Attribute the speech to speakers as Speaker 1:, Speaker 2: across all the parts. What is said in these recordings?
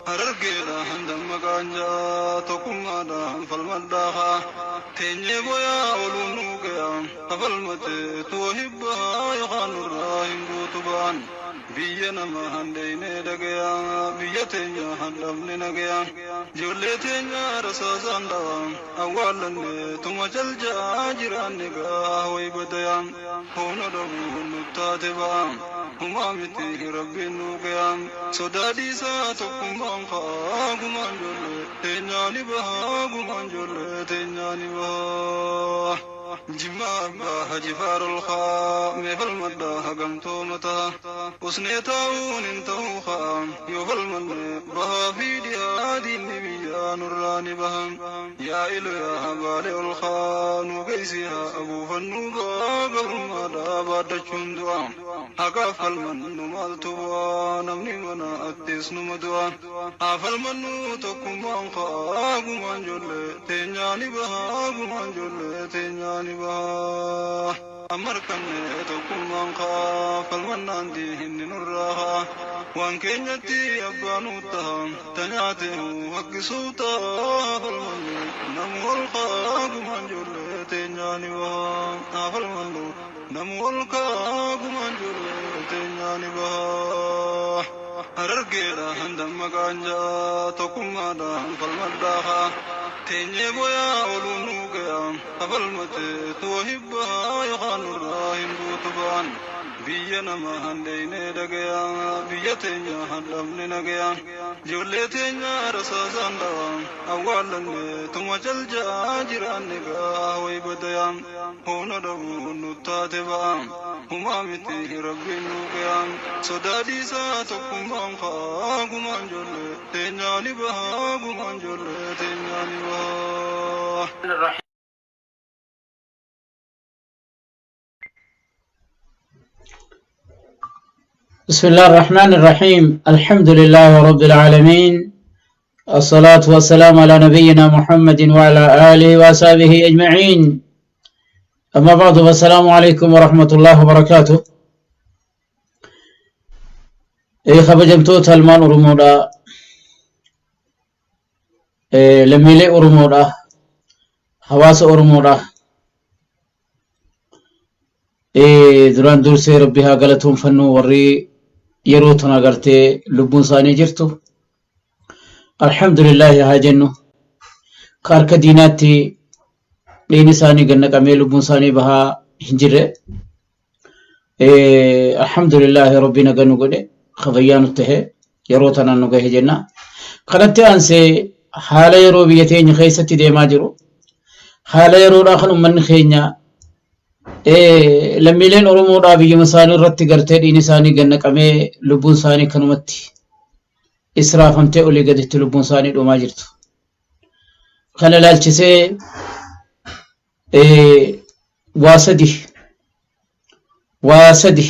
Speaker 1: Harargeedhaan dammaqaan jaa tokkummaadhaan falmadhaa haa teenyee boyaa ooluun nuu gayaa hafalmate tuwa hibbaa yookaan nurraa hin buutu ba'an biyya nama handheeynee dhagayaa biyya teenya handhabne nagayaa ijoollee teenya rasaasaan dhawaa awwaallanne tuma jaljaa jiraanne gaa way badayaa humna dhabuun nuttaate ba'a humaa miti rabbiin nuu gayaa sodaa dhiisaa tokkummaan kaa gumaan ijoollee teenyaa ni bahaa gumaan ijoollee teenyaa ni bahaa. Jimma abbaa haji faarol kaa mee falmadhaa hagamtoo mataa usnee taa'uun hin ta'uu kaa yoo falmanne bahaa fi dhiyaa diinni biyyaa nurraa ni baha yaa ilu yaa baale ol kaa nu geessi haa abuufannuu gaa gabrummaadhaa baaddachuun du'a haqaaf falmannu maaltu bu'aa namni mana attis numa du'a haa falmannu tokkummaan kaa gumaan ijoollee teenyaa ni bahaa gumaan ijoollee teenyaa ni bahaa. Amarkanne tokkummaan kaa falmannaan diinni nurraa haa waan keenyatti abbaa nuu taha tanyaate haqqisuu taha falmannu namu ol kaa gumaan ijoollee teenyaa ni bahaa haa falmannu namu ol kaa gumaan ijoollee teenyaa ni bahaa. Harargeedhaan dammaqaan jaa tokkummaadhaan falmadhaa haa teenyee boyaa ooluun nuu gayaa hafalmate tuwa hibbaa yookaan nurraa hin buutu ba'an biyya nama handheeynee dhagayaa biyya teenya handhabne nagayaa ijoollee teenya rasaasaan dhawaa awwaallanne tuma jaljaa jiraanne gaa way badayaa humna dhabuun nuttaate ba'a humaa miti rabbiin nuu gayaa sodaa dhiisaa tokkummaan kaa gumaan ijoollee teenyaa ni bahaa gumaan ijoollee teenyaa ni bahaa.
Speaker 2: بسم الله الرحمن الرحيم، الحمد لله رب العالمين، الصلاة والسلام على نبينا محمد وعلى آله وصحبه أجمعين. أما بعد، فالسلام عليكم ورحمة الله وبركاته. إيه kabajamtoota ilmaan Oromoodha, lammiilee Oromoodha, hawaasa Oromoodha. Duraan dursee Rabbi haa galatoonfannu warri yeroo tana gartee lubbuun isaanii jirtu. Alhamdulillaahi haa jennu. Ka harka diinaatti dhiigni isaanii gad naqamee lubbuun isaanii bahaa hin jirre. Alhamdulillaahi Rabbi naga nu godhe kabajaa nu tahe yeroo tanaan nu gahe jenna. Kanatti aansee haala yeroo biyya teenya keessatti deemaa jiru, haala yeroodhaa kan uummanni keenya lammiileen Oromoodhaa biyyuma isaanii irratti gartee dhiigni isaanii gad naqamee lubbuun isaanii kanumatti israafamtee olii gaditti lubbuun isaanii dhumaa jirtu. Kana ilaalchisee waa sadi waa sadi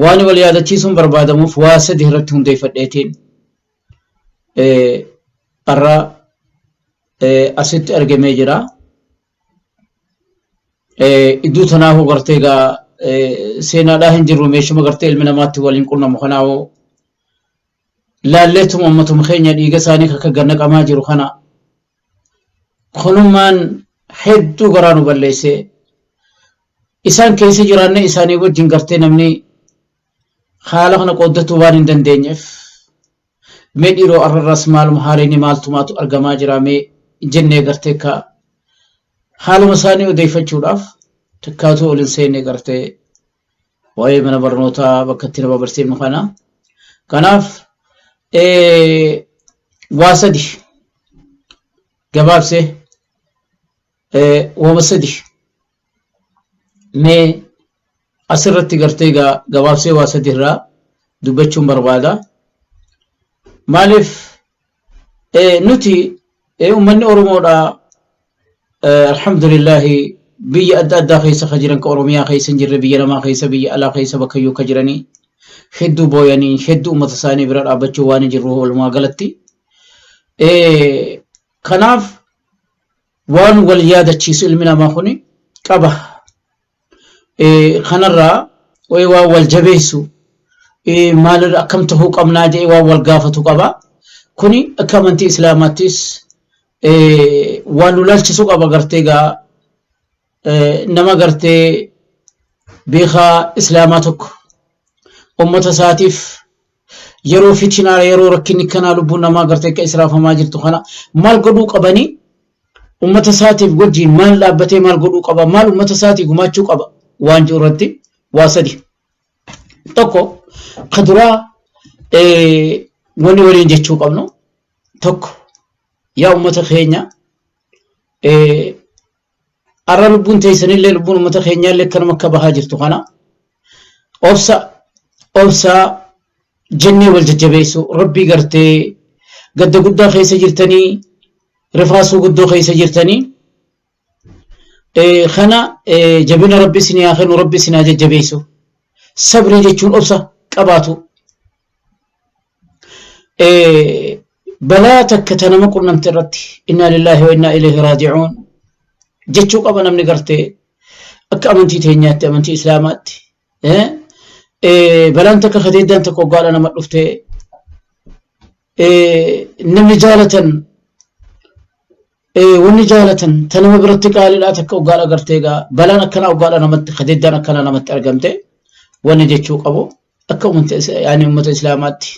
Speaker 2: waan wal yaadachiisuun barbaadamuuf waa sadi irratti hundeeffadheetiin har'a asitti argamee jira. Iddoo tanaafuu gartee egaa seenaadhaa hin jirru meeshuma gartee ilmi namaatti waliin qunnamu kanaafuu laalleetuma ummatuma keenya dhiiga isaanii akka gad naqamaa jiru kana kunummaan hedduu garaa nu balleessee isaan keessa jiraanne isaanii wajjin gartee namni haala kana qooddatuu waan hin dandeenyeef mee dhiiroo arrarraas maaluma haalini maaltumaatu argamaa jira mee jennee gartee ka haaluma isaanii odeeffachuudhaaf takkaatu ol hin seenne gartee waa'ee mana barnootaa bakka itti nama barsiifnu kana. Kanaaf waa sadi gabaabsee waama sadi mee asirratti gartee gabaabsee waa sadi irraa dubbachuun barbaada. Maaliif nuti uummanni Oromoodhaa alhamdulillahi biyya adda addaa keessa ka jiran, ka Oromiyaa keessa hin jirre, biyya namaa keessa, biyya alaa keessa bakkayyuu ka jiranii hedduu booyanii hedduu uummata isaanii bira dhaabbachuu waan hin jirru walumaa galatti. Kanaaf waan wal yaadachiisu ilmi namaa kun qaba. Kanarraa waan wal jabeessu Maalirra akkam tahuu qabnaa jedhee waan wal gaafatu qaba. Kuni akka amantii Islaamaattis waan nu laalchisu qaba gartee gaa nama gartee beekaa Islaamaa tokko ummata isaatiif yeroo fitinaa yeroo rakkinni kanaa lubbuun namaa gartee akka israafamaa jirtu kana maal godhuu qabanii ummata isaatiif wajjiin maal dhaabbatee maal godhuu qaba maal ummata isaatii gumaachuu qaba waan jiru irratti waa sadi. Tokko ka duraa wanni waliin jechuu qabnu tokko yaa ummata keenya arra lubbuun teessanillee lubbuun ummata keenyaallee akkanuma akka bahaa jirtu kana obsa obsaa jennee wal jajjabeessu rabbii gartee gadda guddaa keessa jirtanii rifaasuu guddoo keessa jirtanii Kana jabina rabbi isin haa kennu rabbi isin haa jajjabeessu. Sabrii jechuun obsa qabaatu. Balaa takka ta nama qunnamte irratti innaa lillaahi wa innaa ilayhi raaji'uun jechuu qaba namni gartee akka amantii teenyaatti amantii islaamaatti. Balaan takka kadeeddaan takka hoggaadha nama dhuftee namni jaalatan Wanni jaalatan ta nama biratti qaaliidhaa takka oggaadha gartee egaa balaan akkanaa oggaadha namatti kadeeddaan akkanaa namatti argamte wanni jechuu qabu akka ummata yaani ummata islaamaatti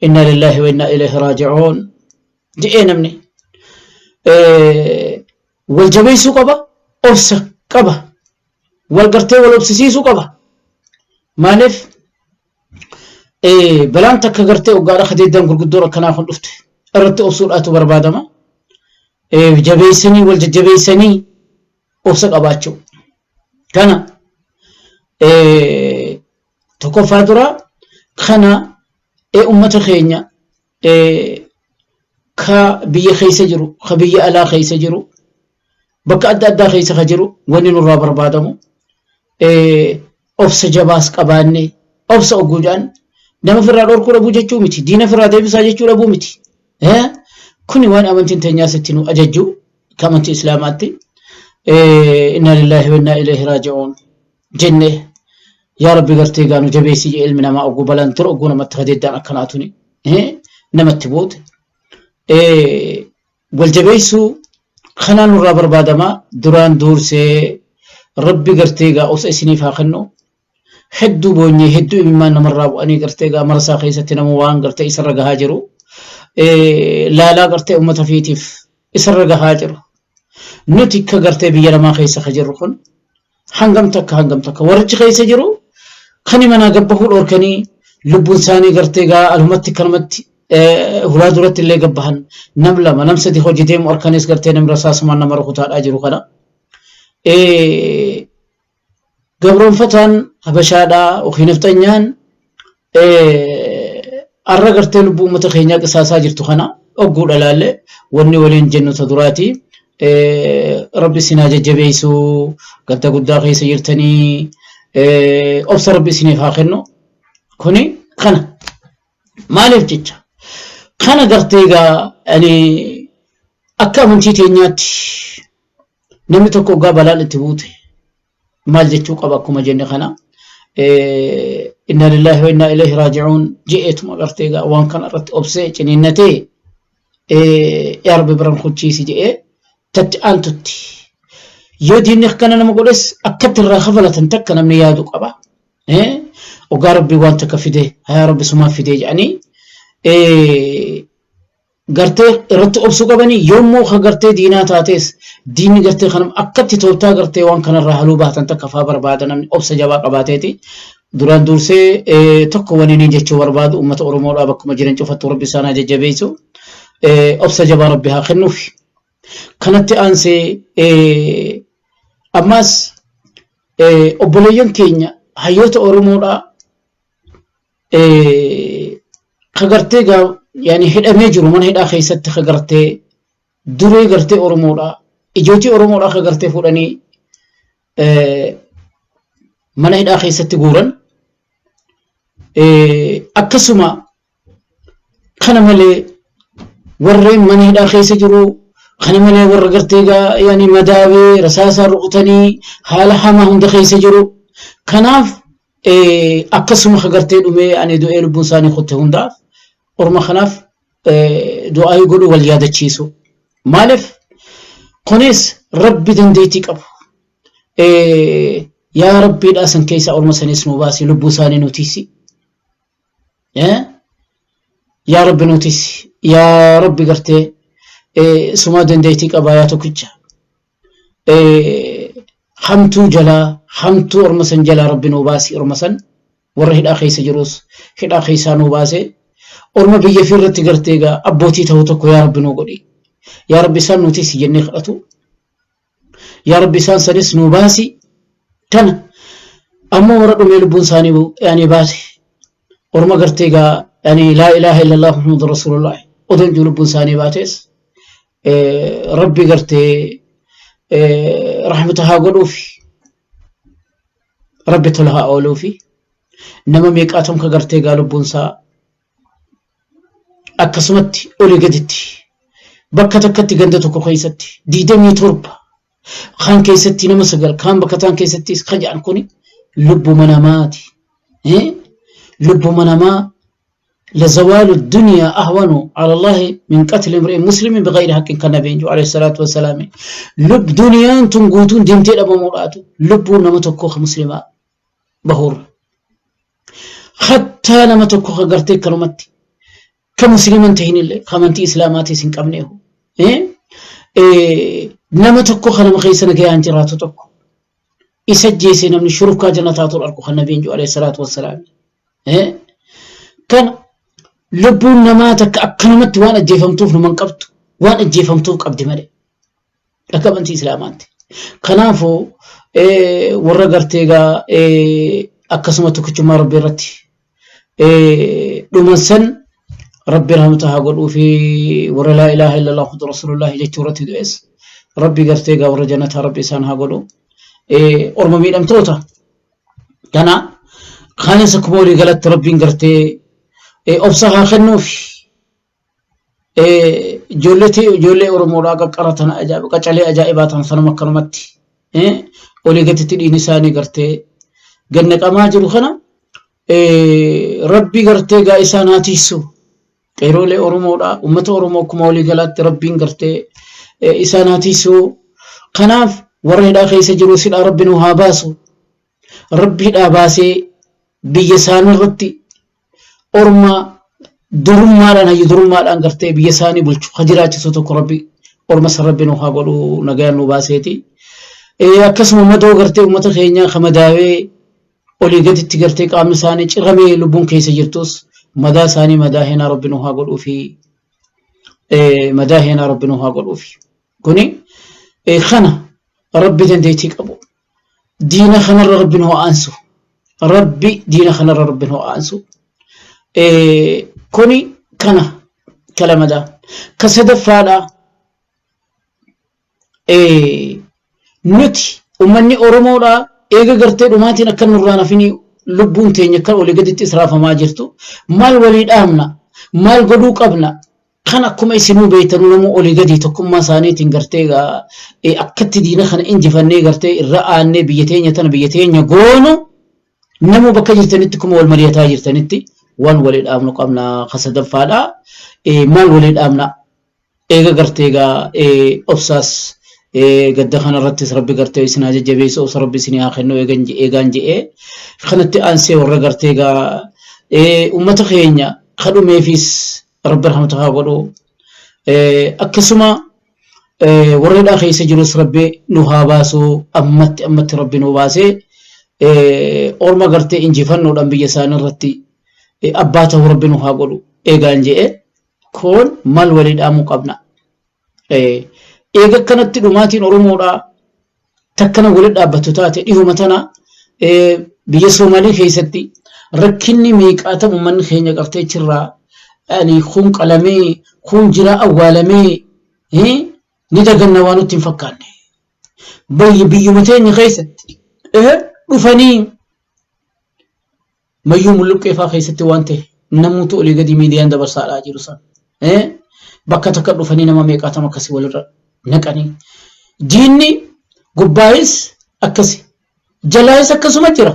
Speaker 2: inna lillaahi wa inna ilayhi raaji'uun jedhee namni wal jabeessuu qaba obsa qaba wal gartee wal obsisiisuu qaba maaliif Balaan takka gartee oggaadha kadeeddaan gurguddoon akkanaa kun dhufte irratti obsuudhaatu barbaadama. Jabeessanii wal jajjabeessanii obsa qabaachuu. Kana tokkoffaa dura kana ummata keenya ka biyya keessa jiru ka biyya alaa keessa jiru bakka adda addaa keessa ka jiru wanni nurraa barbaadamu obsa jabaas qabaanne obsa ogguudhaan nama firraa dhorkuu dhabuu jechuu miti diina firraa deebisaa jechuu dhabuu miti kuni waan amantiin teenyaas itti nu ajajju akka amantii islaamaatti innaa lillaahi wa innaa ilayhi raaji'uun jenne yaa rabbi gartee gaa nu jabeessi jee ilmi namaa ogguu balaan tura ogguu namatti kadeeddaan akkanaa tuni namatti buute wal jabeessuu kanaan nurraa barbaadama duraan duursee rabbi gartee gaa obsa isiniif haa kennu hedduu boonyee hedduu imimmaan namarraa bu'anii gartee gaa marasaa keessatti nama waan gartee isarra gahaa jiru laalaa gartee ummata fiitiif isarra gahaa jiru nuti akka gartee biyya namaa keessa ka jirru kun hangam takka hangam takka warrichi keessa jiru kani manaa gabbahuu dhorkanii lubbuun isaanii gartee gaa alumatti kanumatti hulaa duratti illee gabbahan nam lama nam sadi hojii deemu harkanis gartee nam rasaasumaan nama rukutaadhaa jiru kana. Gabroonfataan habashaadhaa yookiin nafxanyaan arra gartee lubbuu uummata keenyaa qisaasaa jirtu kana ogguu dhalaalle wanni waliin jennu ta duraati. Rabbi isin haa jajjabeessu gadda guddaa keessa jirtanii obsa rabbi isiniif haa kennu. Kuni kana maaliif jecha kana gartee egaa ani akka amantii teenyaatti namni tokko oggaa balaan itti buute maal jechuu qaba akkuma jenne kana inna lillahi wa inna ilayhi raaji'uun je'eetuma gartee egaa waan kana irratti obsee ciniinnatee yaa rabbi biran kuchiisi je'ee tatti aantutti yoo diinni akkana nama godhes akkatti irraa kafalatan takka namni yaadu qaba. Ogaa rabbi waan takka fide yaa rabbi sumaa fide jedhanii gartee irratti obsuu qabanii yommuu ka gartee diinaa taates diinni gartee kanam akkatti tooftaa gartee waan kanarraa haluu baatan takka faa barbaada namni obsa jabaa qabaateeti. Duraan dursee tokko wani inni jechuu barbaadu uummata Oromoodhaa bakkuma jiran cufattuu rabbi isaan haa jajjabeessu. Obsa jabaa rabbi haa kennuufi. Kanatti aansee ammaas obboleeyyan keenya hayyoota Oromoodhaa ka gartee gaa yaani hidhamee jiru mana hidhaa keessatti ka gartee duree gartee Oromoodhaa ijootii Oromoodhaa ka gartee fuudhanii mana hidhaa keessatti guuran akkasuma kana malee warreen mana hidhaa keessa jiru kana malee warra gartee gaa yaani madaawee rasaasaan rukutanii haala hamaa hunda keessa jiru kanaaf Akkasuma ka gartee dhumee ani du'ee lubbuun isaanii kutte hundaaf orma kanaaf du'aayii godhuu wal yaadachiisu. Maaliif kunis Rabbi dandeettii qabu. Yaa Rabbiidhaa san keessaa orma sanis nu baasi, lubbuu isaanii nu tiisi. Yaa Rabbi nu tiisi. Yaa Rabbi gartee sumaa dandeettii qabaa yaa tokkicha. Hamtuu jalaa, hamtuu orma san jalaa Rabbi nu baasi, orma san warra hidhaa keessa jirus hidhaa keessaa nu baase, orma biyya fi irratti gartee egaa abbootii ta'u tokko yaa Rabbi nu godhi, yaa Rabbi isaan nu tiisi jennee kadhatu, yaa Rabbi isaan sanis nu baasi. Kana ammoo warra dhumee lubbuun isaanii yaani baate, orma gartee egaa yaani laa ilaaha illallah Muhammadu rasuulullah odoon jiru lubbuun isaanii baates Rabbi gartee rahmata haa godhuufi, Rabbi tola haa ooluufi. Nama meeqaatam ka gartee gaa lubbuun isaa akkasumatti olii gaditti bakka takkatti ganda tokko keessatti 27, kaan keessatti nama 9, kaan bakka taan keessattis ka jedhan, kuni lubbuma namaati. Lubbuma namaa. لزوال الدنيا أهون على الله من قتل امرئ مسلم بغير حق كان نبي عليه الصلاة والسلام. لب دنيا تنقوتون ديمتي أبو مراتو لبو نما تكوخ مسلمة بهور حتى نما تكوخ قرتي كلمتي كمسلما تهين اللي خمنتي إسلاماتي سنقبنيه إيه؟ إيه نما تكوخ نما خيسنا كيان جراتو تكو isa ajjeese namni shurufkaa jannataatu argu kan nabiin jiru alayhi salaatu wassalaam. Kana lubbuun namaa takka akkanumatti waan ajjeefamtuuf nama hin qabdu, waan ajjeefamtuuf qabdi malee akka amantii islaamaatti. Kanaafuu warra gartee egaa akkasuma tokkichummaa rabbii irratti dhuman san rabbi rahmata haa godhuu fi warra laa ilaaha illallah muhammadu rasuulullahi jechuu irratti du'es rabbi gartee egaa warra jannataa rabbi isaan haa godhu. Orma miidhamtoota kana kanis akkuma walii galatti rabbiin gartee obsa haa kennuufi. Ijoollee Oromoodhaa qaqqara tana ajaa'iba, qacalee ajaa'ibaa tan sanuma akkanumatti olii gaditti dhiigni isaanii gartee gad naqamaa jiru kana rabbi gartee gaa isaan haa tiisu. Qeeroolee Oromoodhaa, uummata Oromoo akkuma walii galaatti rabbiin gartee isaan haa tiisu. Kanaaf warra hidhaa keessa jiru sidhaa rabbi nu haa baasu. Rabbi hidhaa baasee biyya isaanii irratti orma durummaadhaan, hayyu durummaadhaan gartee biyya isaanii bulchu ka jiraachisu tokko rabbi orma san rabbi nu haa godhu, nagayaan nu baaseeti. Akkasuma madoo gartee uummata keenyaa ka madaawee olii gaditti gartee qaamni isaanii ciramee lubbuun keessa jirtus madaa isaanii madaa heenaa rabbi nu haa godhuufi, madaa heenaa rabbi nu haa godhuufi. Kuni kana rabbi dandeettii qabu. Diina kanarra rabbi nu haa aansu. Rabbi diina kanarra rabbi nu haa aansu. Kuni kana kalamadaa. Ka sadaffaadha. Nuti uummanni Oromoodhaa eega gartee dhumaatiin akka nurraan hafinii lubbuun teenya akka olii gaditti israafamaa jirtu maal walii dhaamna, maal godhuu qabna? Kan akkuma isinuu beektanuu namuu olii gadi tokkummaa isaaniitiin gartee akkatti diina kana injifannee gartee irra aannee biyya teenya tana biyya teenya goonu namuu bakka jirtanitti akkuma wal mari'ataa jirtanitti waan walii dhaamnu qabna. Ka sadaffaadha. Maal walii dhaamna? Eega gartee egaa obsaas gadda kanarrattis rabbi gartee isin haa jajjabeessu, obsa rabbi isin haa kennu eegaan je'ee, kanatti aansee warra gartee egaa uummata keenya kadhumeefis rabbi rahmata haa godhu. Akkasuma warra hidhaa keessa jirus rabbi nu haa baasu, ammatti ammatti rabbi nu baasee orma gartee injifannoodhaan biyya isaanii irratti abbaa ta'u rabbi nu haa godhu eegaan je'e. Kun maal walii dhaamuu qabna? Eega akkanatti dhumaatiin Oromoodhaa takkana walitti dhaabbattu taate, dhihuma tana biyya Soomaalii keessatti rakkinni meeqaatam uummanni keenya qartee achirraa ani kun qalamee kun jira awwaalamee ni daganna waan nutti hin fakkaanne. Bayyi biyyuma teenya keessatti dhufanii mayyuu mulluqqee faa keessatti waan ta'e namuutu olii gadi miidiyaan dabarsaadhaa jiru san. Bakka takka dhufanii nama meeqaatam akkasii walirra naqanii. Diinni gubbaayis akkasi jalaayis akkasuma jira.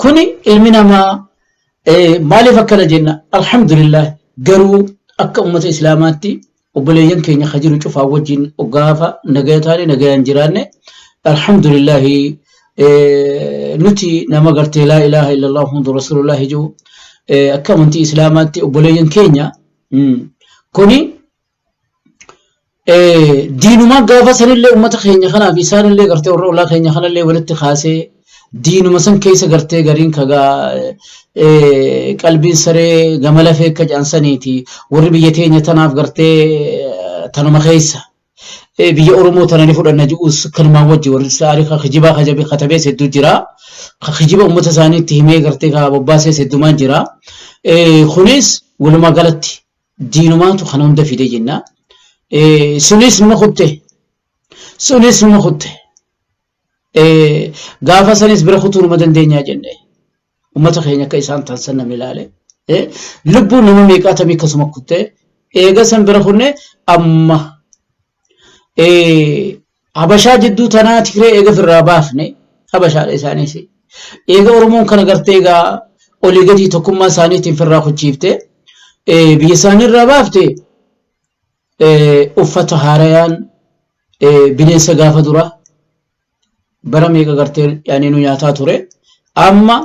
Speaker 2: Kuni ilmi namaa maaliif akkana jenna? Alhamdulillah garuu akka ummata islaamaatti obboleeyyan keenya ka jiru cufaa wajjin gaafa nagaya taane nagayaan jiraanne alhamdulillah nuti nama gartee laa ilaaha illallah muhammadu rasuulullah jiru akka amantii islaamaatti obboleeyyan keenya kuni diinumaa gaafa sanillee ummata keenya kanaaf isaanillee gartee warra ollaa keenya kanallee walitti kaasee diinuma san keessa gartee gariin kagaa qalbiin saree gama lafee akka jedhan saniiti warri biyya teenya tanaaf gartee tanuma keessa biyya Oromoo tana ni fudhanna ji'uus kanumaan wajji warri taarika kijibaa kajabe katabees hedduu jira. Ka kijiba ummata isaaniitti himee gartee ka bobbaasees heddumaan jira. Kunis walumaa galatti diinumaatu kana hunda fide jenna. Sunis numa kutte. Sunis numa kutte. Gaafa sanis bira kutuu numa dandeenyaa jenne. Ummata keenya akka isaan ta'an san namni ilaale. Lubbuu nama meeqaatamii akkasuma kutte. Eega san bira kunne amma Habashaa jidduu tanaa Tigree eega firraa baafne Habashaadha isaanis. Eega Oromoon kana gartee egaa olii gadii tokkummaa isaaniitiin firraa kuchiifte biyya isaanii irraa baafte uffata haarayaan bineensa gaafa dura bara meeqa gartee yaani nu nyaataa ture amma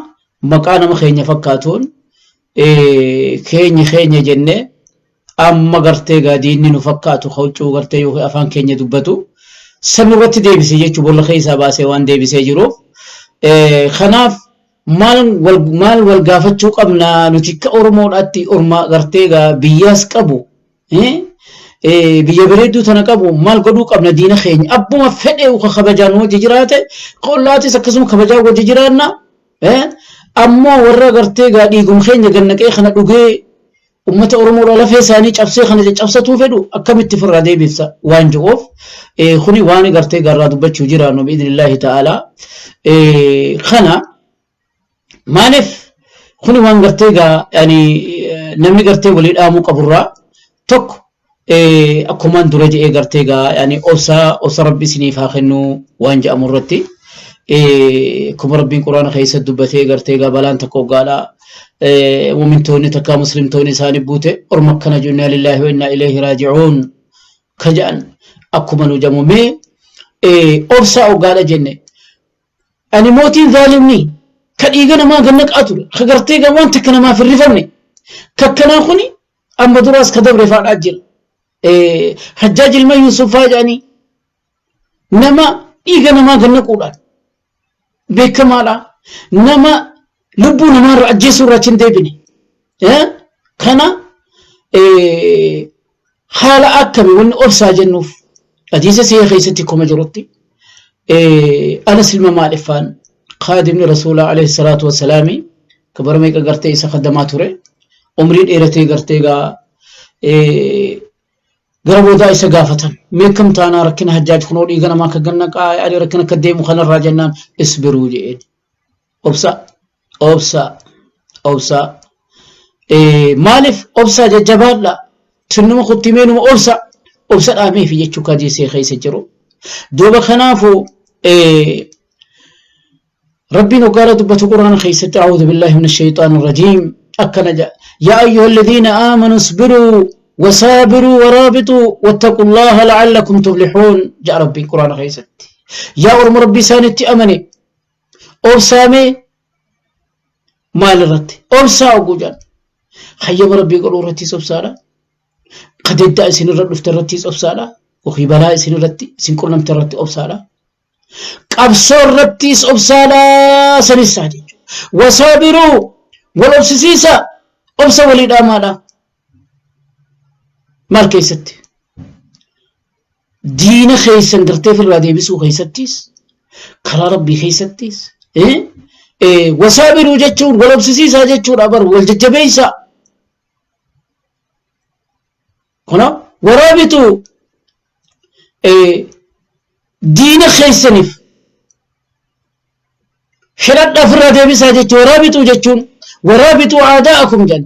Speaker 2: maqaa nama keenya fakkaatuun keenya keenya jennee amma gartee gaa diinni nu fakkaatu ka huccuu gartee yookiin afaan keenya dubbatu san nurratti deebise jechuu bolla keessaa baasee waan deebisee jiruuf kanaaf maal wal maal wal gaafachuu qabna nuti akka Oromoodhaatti orma gartee gaa biyyaas qabu biyya bareedduu tana qabu maal godhuu qabna diina keenya abbuma fedhe ka kabajaan wajji jiraate qollaatis akkasuma kabajaan wajji jiraanna ammoo warra gartee gaa dhiiguma keenya gannaqee kana dhugee ummata Oromoodhaa lafee isaanii cabsee kana caccabsatuu fedhu akkamitti ofirraa deebifsa waan jiruuf kuni waan gartee garraa dubbachuu jiraannu bi'idhnillaahi ta'aalaa kana maaliif kuni waan gartee gaa yani namni gartee walii dhaamuu qaburraa tokko akkumaan dura je'ee gartee gaa yani obsa obsa rabbi isiniif haa kennu waan jedhamu irratti akkuma rabbiin quraana keessa dubbatee gartee gaa balaan takka hoggaadha mumintoonni takkaa muslimtoonni isaanii buute orma akkana jiru innaa lillaahi wa innaa ilayhi raaji'uun ka jedhan akkuma nu jamu mee obsa hoggaadha jenne ani mootiin zaalimni ka dhiiga namaa gannaqaa ture ka gartee gaa waan takka namaaf hin rifamne kakkanaa kuni amma duraas ka dabre faadhaa jira Hajjaaj ilma Yuusuf faa jedhanii nama dhiiga namaa gannaquudhaan beekamaadha. Nama lubbuu namaarra ajjeesuu irraa achi hin deebine. Kana haala akkami wanni obsaa jennuuf hadiisa sahih keessatti akkuma jirutti Anas ilma Maaliffaan kaadimni Rasuulaa alayhi salaatu wassalaami ka bara meeqa gartee isa kaddamaa ture umrii dheeratee gartee gaa gara boodaa isa gaafatan mee akkam taanaa rakkina hajjaaj kunoo dhiiga namaa akka gannaqaa ani rakkina akka deemu kanarraa jennaan isbiruu jedheen obsa obsa obsa maaliif obsaa jajjabaadha tinnuma kuttimee numa obsa obsa dhaameefi jechuu kadiisee keessa jiru duuba kanaafuu ربي قال دبة قرآن خيست أعوذ بالله من الشيطان الرجيم أكن يا أيها الذين آمنوا اصبروا وصابروا ورابطوا واتقوا الله لعلكم تفلحون جاء ربي قرآن خيست يا أرم ربي سانتي أمني أرسامي مال الرتي أرسا أقوجان خيم ربي قالوا رتي سبسالا قد إسن الرد رتي سبسالا وخي بلاء إسن رتي إسن قرنمت رتي أبسالا qabsoo irrattis obsaadha sanis isaa jechuudha. Wasaabiruu wal obsisiisa obsa walii dhaamaadha. Maal keessatti? Diina keessan gartee ofirraa deebisuu keessattis karaa rabbii keessattis wasaabiruu jechuun wal obsisiisaa jechuudha bar wal jajjabeessaa. Kuna waraabitu diina keessaniif hidhadha ofirraa deebisaa jechuun waraabituu jechuun waraabituu aadaa'akum jedhan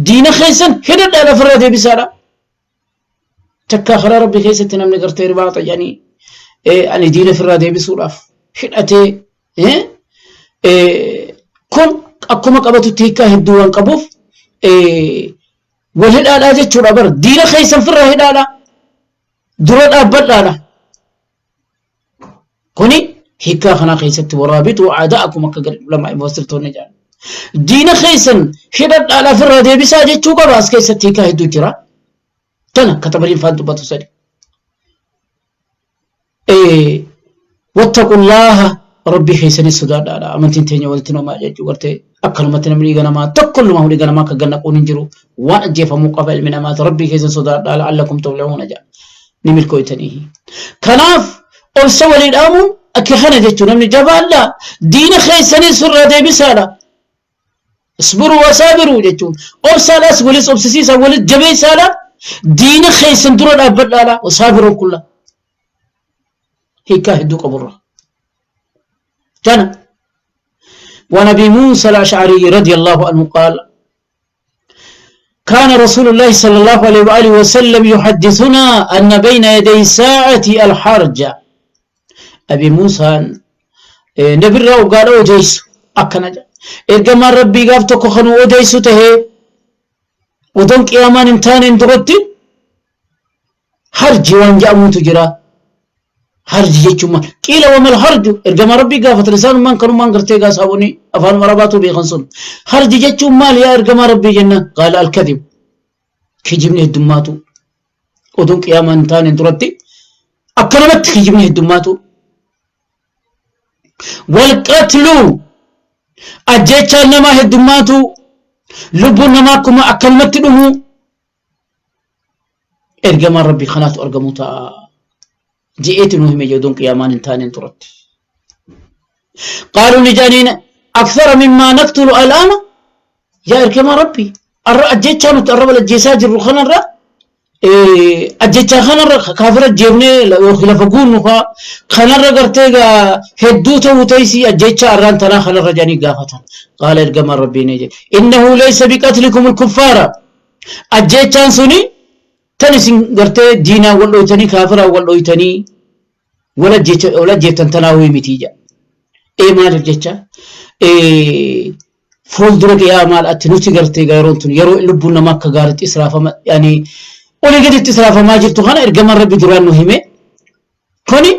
Speaker 2: diina keessan hidhadhaan ofirraa deebisaadha. Takkaa karaa rabbii keessatti namni gartee ribaaxa jedhanii ani diina ofirraa deebisuudhaaf hidhatee Kun akkuma qabatutti hiikkaa hedduu waan qabuuf wal hidhaadhaa jechuudha bara diina keessan firraa hidhaadhaa dura dhaabbadhaadha. Kuni hiikkaa kanaa keessatti waraabitu aada'akum akka gadi ulamaa mufassirtoonni jedhan. Diina keessan hidhadhaadhaa firraa deebisaa jechuu qaba as keessatti hiikkaa hedduu jira. Tana katabariin faan dubbatu sadi. Wattaqullaaha rabbii keessanis sodaadhaadha amantiin teenya walitti nomaa jechuu gartee akkanumatti namni dhiiga namaa tokko illee dhiiga namaa akka gannaquun hin jiru waan ajjeefamuu qaba ilmi namaati rabbii keessan sodaadhaa la'allakum tuflihuuna jedha ni milkooytanii. Kanaaf obsa walii dhaamuun akka kana jechuun namni jabaadha diina keessanis irraa deebisaadha. Isbiruu wasaabiruu jechuun obsaadhaas walis obsisiisa walis jabeessaadha diina keessan dura dhaabbadhaadha wasaabiruu kulla hiikkaa hedduu qaburra. Tana وعن أبي موسى الأشعري رضي الله عنه قال كان رسول الله صلى الله عليه وآله وسلم يحدثنا أن بين يدي الساعة الحرج أبي موسى نبي الرأو قال أوديس أكنا إرجما ربي قاف خنو أوديس تهي ودون قيامان امتان درتي harji waan jedhamutu jira. Harji jechuun maal? Qiila wamal harju ergama rabbii gaafatan isaanumaan kanumaan gartee gaa saabonni afaan arabaatu beekan sun. Harji jechuun maal yaa ergamaa rabbii jennaan qaala alkadib kijibni heddummaatu oduun qiyaamaan hin taaneen duratti akkanumatti kijibni heddummaatu. Walqatlu ajjeechaan namaa heddummaatu lubbuun namaa akkuma akkanumatti dhumu ergamaan rabbii kanaatu argamuu ta'a je'eeti nuu hime oduun qiyaamaan hin taaneen turatti. Qaaluu ni jedhaniin akthara mimmaa naqtulu al'aana yaa ergamaa rabbii arra ajjechaa nuti arra wal ajjeesaa jirru kanarra ajjechaa kanarra kaafira ajjeefnee yookiin lafa guunnu faa kanarra gartee gaa hedduu ta'uu ta'isii ajjechaa arraan tanaa kanarra jedhanii gaafatan. Qaala ergamaan rabbii ni jedhe innahu laysa biqatlikum alkuffaara Ajjeechaan suni tan isin gartee diinaan wal dhoytanii kaafiraan wal dhoytanii wal ajjeeftan tanaa hoyi mitii jedha. Ee maaliif jecha fuuldura qiyaamaadhaatti nuti gartee yeroon tun yeroo lubbuun namaa akka gaariitti israafama yaani olii gaditti israafamaa jirtu kana ergamaan rabbi duraan nu hime kuni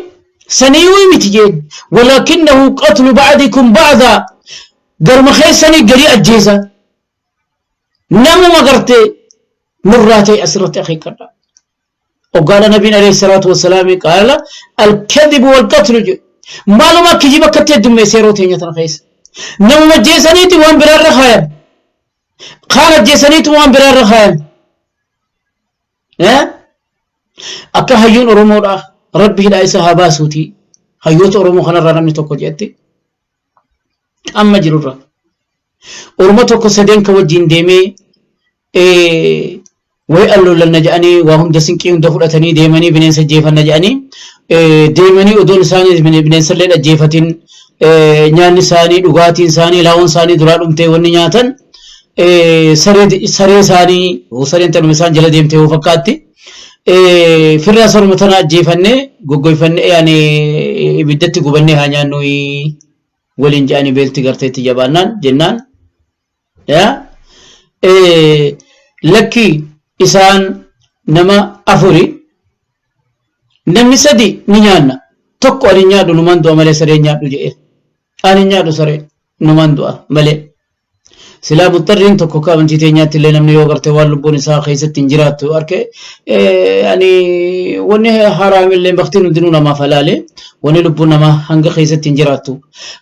Speaker 2: saniyyuu miti jeen walaakinnahu qatlu ba'dikum ba'daa garuma keessanii garii ajjeesa Namuma gartee nurraa ta'e asirratti akeekkadha. Oggaadha Nabiin alayhi salaatu wassalaami qaala al-kadhibu wal-qatlu jedhu. Maaluma kijiba akkatti heddummeesse yeroo teenya tana keessa. Namuma ajjeesaniiti waan biraarra kaayan. Kaan ajjeesaniitu waan biraarra kaayan. Akka hayyuun Oromoodha rabbi hidhaa isa haa baasuuti. Hayyoota Oromoo kanarraa namni tokko jedhetti amma jirurra. Orma tokko sadeen ka wajjin deemee wayi allollanna jedhanii waa hunda sinqii hunda fudhatanii deemanii bineensa ajjeefanna jedhanii deemanii odoon isaanii bineensa illee ajjeefatin nyaanni isaanii dhugaatiin isaanii laawon isaanii duraa dhumtee wanni nyaatan saree isaanii sareen tanuma isaan jala deemtee hoo fakkaatti. Firraa saruma tana ajjeefannee goggoyfannee yaani ibiddatti gubannee haa nyaannu waliin jedhanii beelti gartee itti jabaannaan jennaan yaa lakki isaan nama afuri namni sadi ni nyaanna tokko ani nyaadhu numaan du'a malee saree nyaadhu jedhee ani nyaadhu saree numaan du'a malee Silaa muxxarriin tokko akka amantii teenyaatti illee namni yoo garte waan lubbuun isaa keessatti hin jiraattu arke ani wanni haraam illee baktiin hundinuu namaaf halaale wanni lubbuun namaa hanga keessatti hin jiraattu.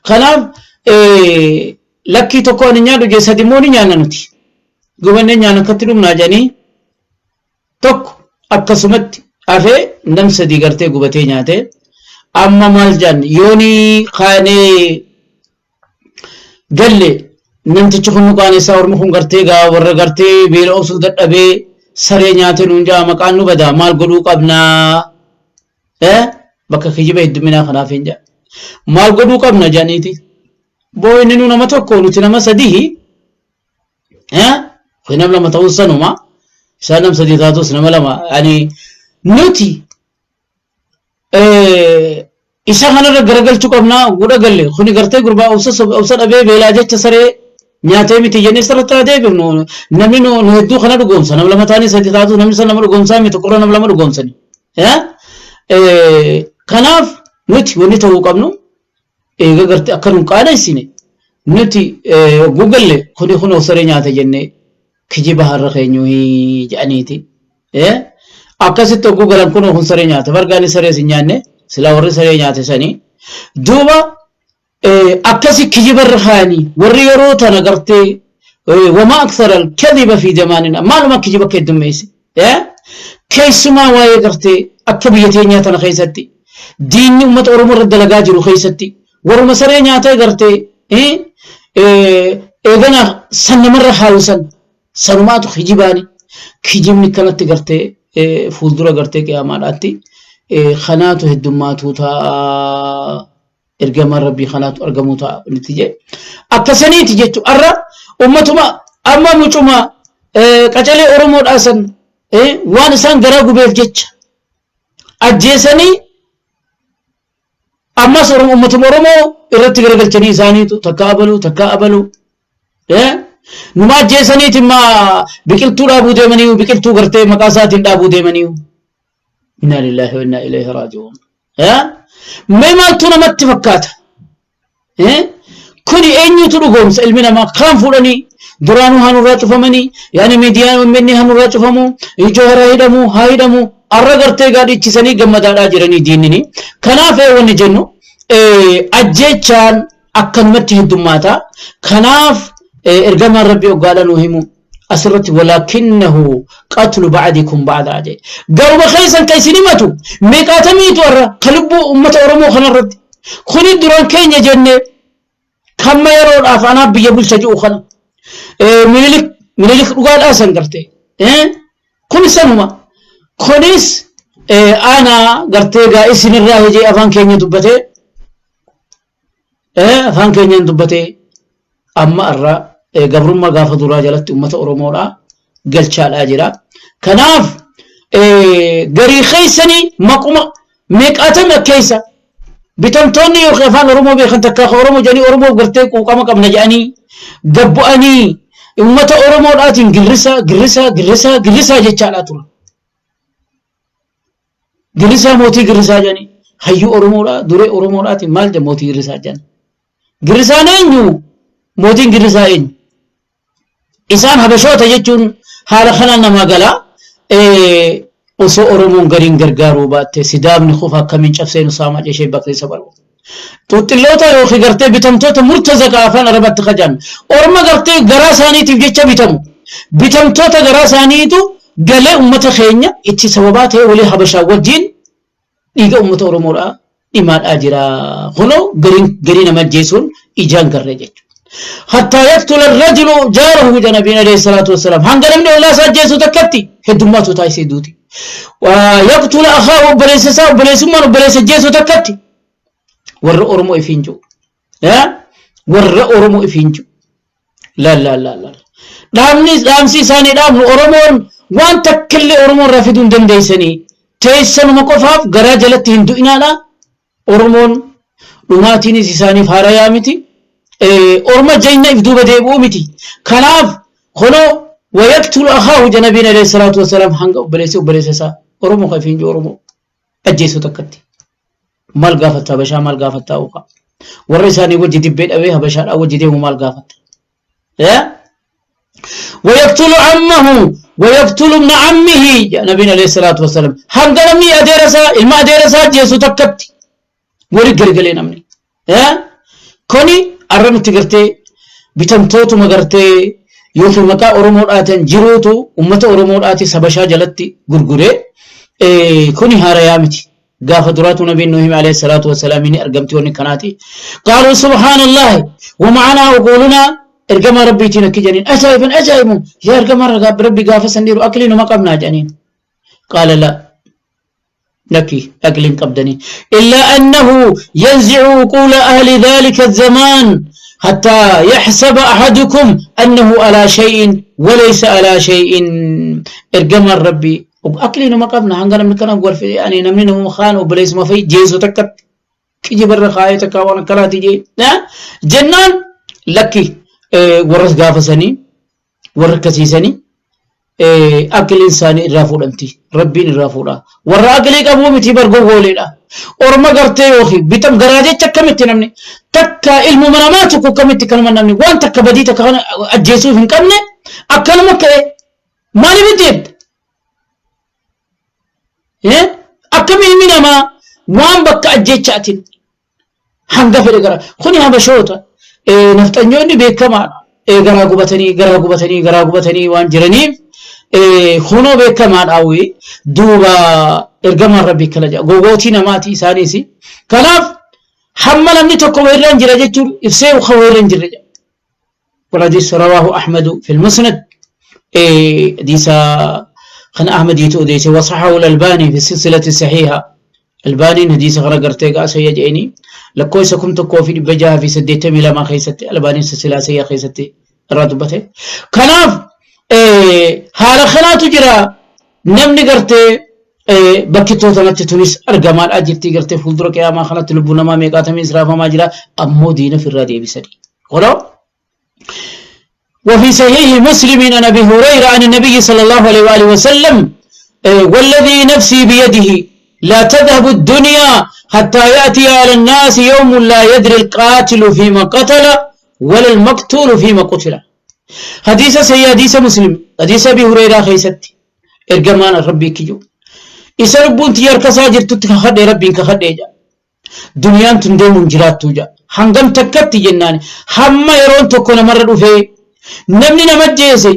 Speaker 2: Kanaaf lakkii tokko ani nyaadhu jee sadi immoo ni nyaanna nuti. Gubannee nyaanna akkatti dhumnaa jedhanii tokko akkasumatti hafee nam sadii gartee gubatee nyaate amma maal jedhan yoonii kaanee galle namtichi kun nu qaanessaa ormi kun gartee gaa warra gartee beela obsuu dadhabee saree nyaate nuun jaa maqaan nu badaa maal godhuu qabnaa eh bakka kijiba hedduminaa kanaaf hin jaa maal godhuu qabna jedhaniiti boo inni nu nama tokko nuti nama sadihi eh kun nam lama ta'uun sanuma isaan nam sadii taatus nama lama yani nuti Isa kanarra garagalchuu qabnaa gudha galle kuni gartee gurbaa obsa dhabee beelaa jecha saree nyaatee miti jennee sirriitti haa deebifnu. Namni nu hedduu kana dhugoomsa. Nama lama taanii sadi taatu namni san nama dhugoomsaa miti tokkorra nama lama dhugoomsani. Kanaaf nuti wanni ta'uu qabnu eega gartee akka nu qaaneessine nuti hogguu galle kuni kunoo saree nyaata jennee kijiba har'a keenyu jedhaniiti. Akkasitti hogguu galan kunoo kun saree nyaata bargaani saree sin nyaanne silaa warri saree nyaate sanii. Duuba akkasi kijiba irra kaayanii warri yeroo tana gartee wama akthara al-kadhiba fi zamaanina maaluma kijiba akka heddummeesse. Keessumaa waa'ee gartee akka biyya teenyaa tana keessatti diinni uummata Oromoo irra dalagaa jiru keessatti warruma saree nyaatee gartee eegana san namarra kaayu san sanumaatu kijibaani kijibni kanatti gartee fuuldura gartee qiyaamaadhaatti kanaatu heddummaatuu ta'a. Ergamaan rabbii kanaatu argamuu ta'a nutti jedhe. Akkasaniiti jechuun har'a ummatuma amma mucuma qacalee Oromoodhaa san waan isaan garaa gubeef jecha ajjeesanii ammas ummatuma Oromoo irratti garagalchanii isaaniitu takka abaluu takka abaluu numa ajjeesaniiti immaa biqiltuu dhaabuu deemanii biqiltuu gartee maqaa isaatiin dhaabuu deemanii. Innaa lillaahi wa innaa ilayhi raaji'uun. Mee maaltu namatti fakkaata? Kuni eenyutu dhugoomsa ilmi namaa kaan fuudhanii duraanuu haa nurraa cufamanii yaani miidiyaan uummanni haa nurraa cufamu ijoo haa hidhamu haa hidhamu arra gartee gaadhichisanii gammadaadhaa jiranii diinnini. Kanaaf wanni jennu ajjeechaan akkanumatti heddummaata. Kanaaf ergamaan rabbii oggaadha nuu himu asirratti walaakinnahu qatlu ba'dikum ba'daa jedhe. Garuma keessan kan isin himatu meeqaatamiitu har'a ka lubbuu uummata Oromoo kanarratti. Kuni duraan keenya jennee kamma yeroodhaaf anaaf biyya bulcha ji'u kana. Minilik minilik dhugaadhaa san gartee. Kuni sanuma. Kunis ana gartee gaa isinirraa hijee afaan keenya dubbatee afaan keenyaan dubbatee amma irra gabrummaa gaafa duraa jalatti uummata Oromoodhaa galchaadhaa jira. Kanaaf garii keessanii maquma meeqaatami keessa bitamtoonni yookiin afaan Oromoo beekan takka Oromoo jedhanii Oromoof gartee quuqama qabna jedhanii gabbu'anii uummata Oromoodhaatiin girrisaa girrisaa girrisaa girrisaa jechaadhaa turan. Girrisaa mootii girrisaa jedhanii hayyuu Oromoodhaa duree Oromoodhaatiin maal jedha mootii girrisaa jedhan. Girrisaan eenyu? Mootiin girrisaa eenyu? Isaan habashoota jechuun haala kanaan namaa gala. Osoo Oromoon gariin gargaaruu baatte sidaamni kufa akkamiin cabsee nu saamaa jeshee bakri sabaluu. Xuuxxilloota yookiin gartee bitamtoota murtazaqa afaan Arabatti kajan. Orma gartee garaa isaaniitiif jecha bitamu. Bitamtoota garaa isaaniitu galee ummata keenya itti sababaa ta'ee walii Habashaa wajjin dhiiga ummata Oromoodhaa dhimaadhaa jira. Kunoo gariin garii nama ajjeesuun ijaan garree jechuudha. Hattaa yaqtula rajulu jaarahu jedha nabiin alayhi salaatu wassalaam. Hanga namni ollaa isaa ajjeesu takkatti heddummaatu taasisee duuti. Yaqtula akhaahu obboleessa isaa obboleessummaan obboleessa ajjeesu takkatti warra Oromoo ifiin jiru. Warra Oromoo ifiin jiru. Laal laal laal laal. Dhaamni dhaamsi isaanii dhaamnu Oromoon waan takkillee Oromoo irraa fiduu hin dandeessanii. Teessanuma qofaaf garaa jalatti hin du'inaadha. Oromoon dhumaatiinis isaaniif haarayaa miti. Orma jayna if duuba deebi'uu miti. Kanaaf kunoo wayaqtulu akhaahu jedha nabiin alayhi salaatu wassalaam hanga obboleessi obboleessa isaa Oromoo kan ifiin jiru Oromoo ajjeessu takkatti. Maal gaafatta Habashaa maal gaafatta uka. Warra isaanii wajji dibbee dhabee Habashaadhaa wajji deemu maal gaafatta. ويقتل عمه ويقتل ابن عمه نبينا عليه الصلاة والسلام hanga namni adeera isaa ilma adeera isaa ajjeesu takkatti wali gargalee namni kuni arra nuti gartee bitamtootuma gartee yookiin maqaa Oromoodhaatiin jiruutu ummata Oromoodhaati sabashaa jalatti gurguree kuni haarayaa miti. Gaafa duraatu nabiin nu hime alayhi salaatu wassalaam ni argamti wanni kanaati. Qaaluu subhaanallahi wama'anaa uquulunaa ergamaa rabbiitiin akki jedhaniin ajaa'iban ajaa'ibu yaa ergamaa rabbi gaafa san dhiiru aqlii numa qabnaa jedhaniin. Qaala laa lakki aqlii hin qabdanii. Illaa annahu yanzi'u uquula ahli dhaalika zamaan حتى يحسب أحدكم أنه على شيء وليس على شيء إرجم ربي Aqlii numa qabna hanga namni kana wal yaani namni nama kaan obboleessuma fa'i jeesu takkatti. Kijibarra kaayee takkaa waan akkanaati jee jennaan lakki warras gaafasanii warra akkasiisanii aqliin isaanii irraa fuudhamti. Rabbiin irraa fuudha. Warra aqlii qabuu miti bar gowwooleedha. Orma gartee yookiin bitam garaa jecha akkamitti namni takka ilmuma namaa tokko akkamitti kanuma namni waan takka badii takka kana ajjeesuuf hin qabne akkanuma ka'e maaliif ajjeefta? Akkami ilmi namaa waan bakka ajjeechaatiin hanga fedhe gara kuni habashoota nafxanyoonni beekamaadha garaa gubatanii garaa gubatanii garaa gubatanii waan jiraniif kunoo beekamaadha wii duuba ergamaan rabbii kana jedha gowwootii namaati isaaniis kanaaf hamma namni tokko wayirra hin jira jechuun ibsee ka wayirra hin jirre jedha. والحديث رواه أحمد في المسند حديث خن أحمد يتوديس وصححه الألباني في السلسلة الصحيحة الباني حديث غرا غرتي قا سيجيني لكويس كنت كوفي بجاه في سديتمي لما خيستي الباني سلسلة سيا خيستي رادبته كناف haala kanaatu jira namni gartee bakkittoo tanatti tunis argamaadhaa jirti gartee fuuldura qiyaamaa kanatti lubbuu namaa meeqaatamii israafamaa jira ammoo diina ofirraa deebisanii. Kunoo وفي صحيح مسلم عن ابي هريره عن النبي صلى الله عليه واله وسلم والذي نفسي بيده لا تذهب الدنيا حتى ياتي على الناس يوم لا يدري القاتل فيما قتل ولا المقتول فيما قتل حديث سي حديث مسلم حديث ابي هريره خيستي ارجمان ربي كيجو isa lubbuun tiyya harka isaa jirtutti kakadhe rabbiin kakadhe jedha duniyaan tun deemuun jiraattu jedha hangam takkatti jennaan hamma yeroon tokko namarra dhufee namni nama ajjeese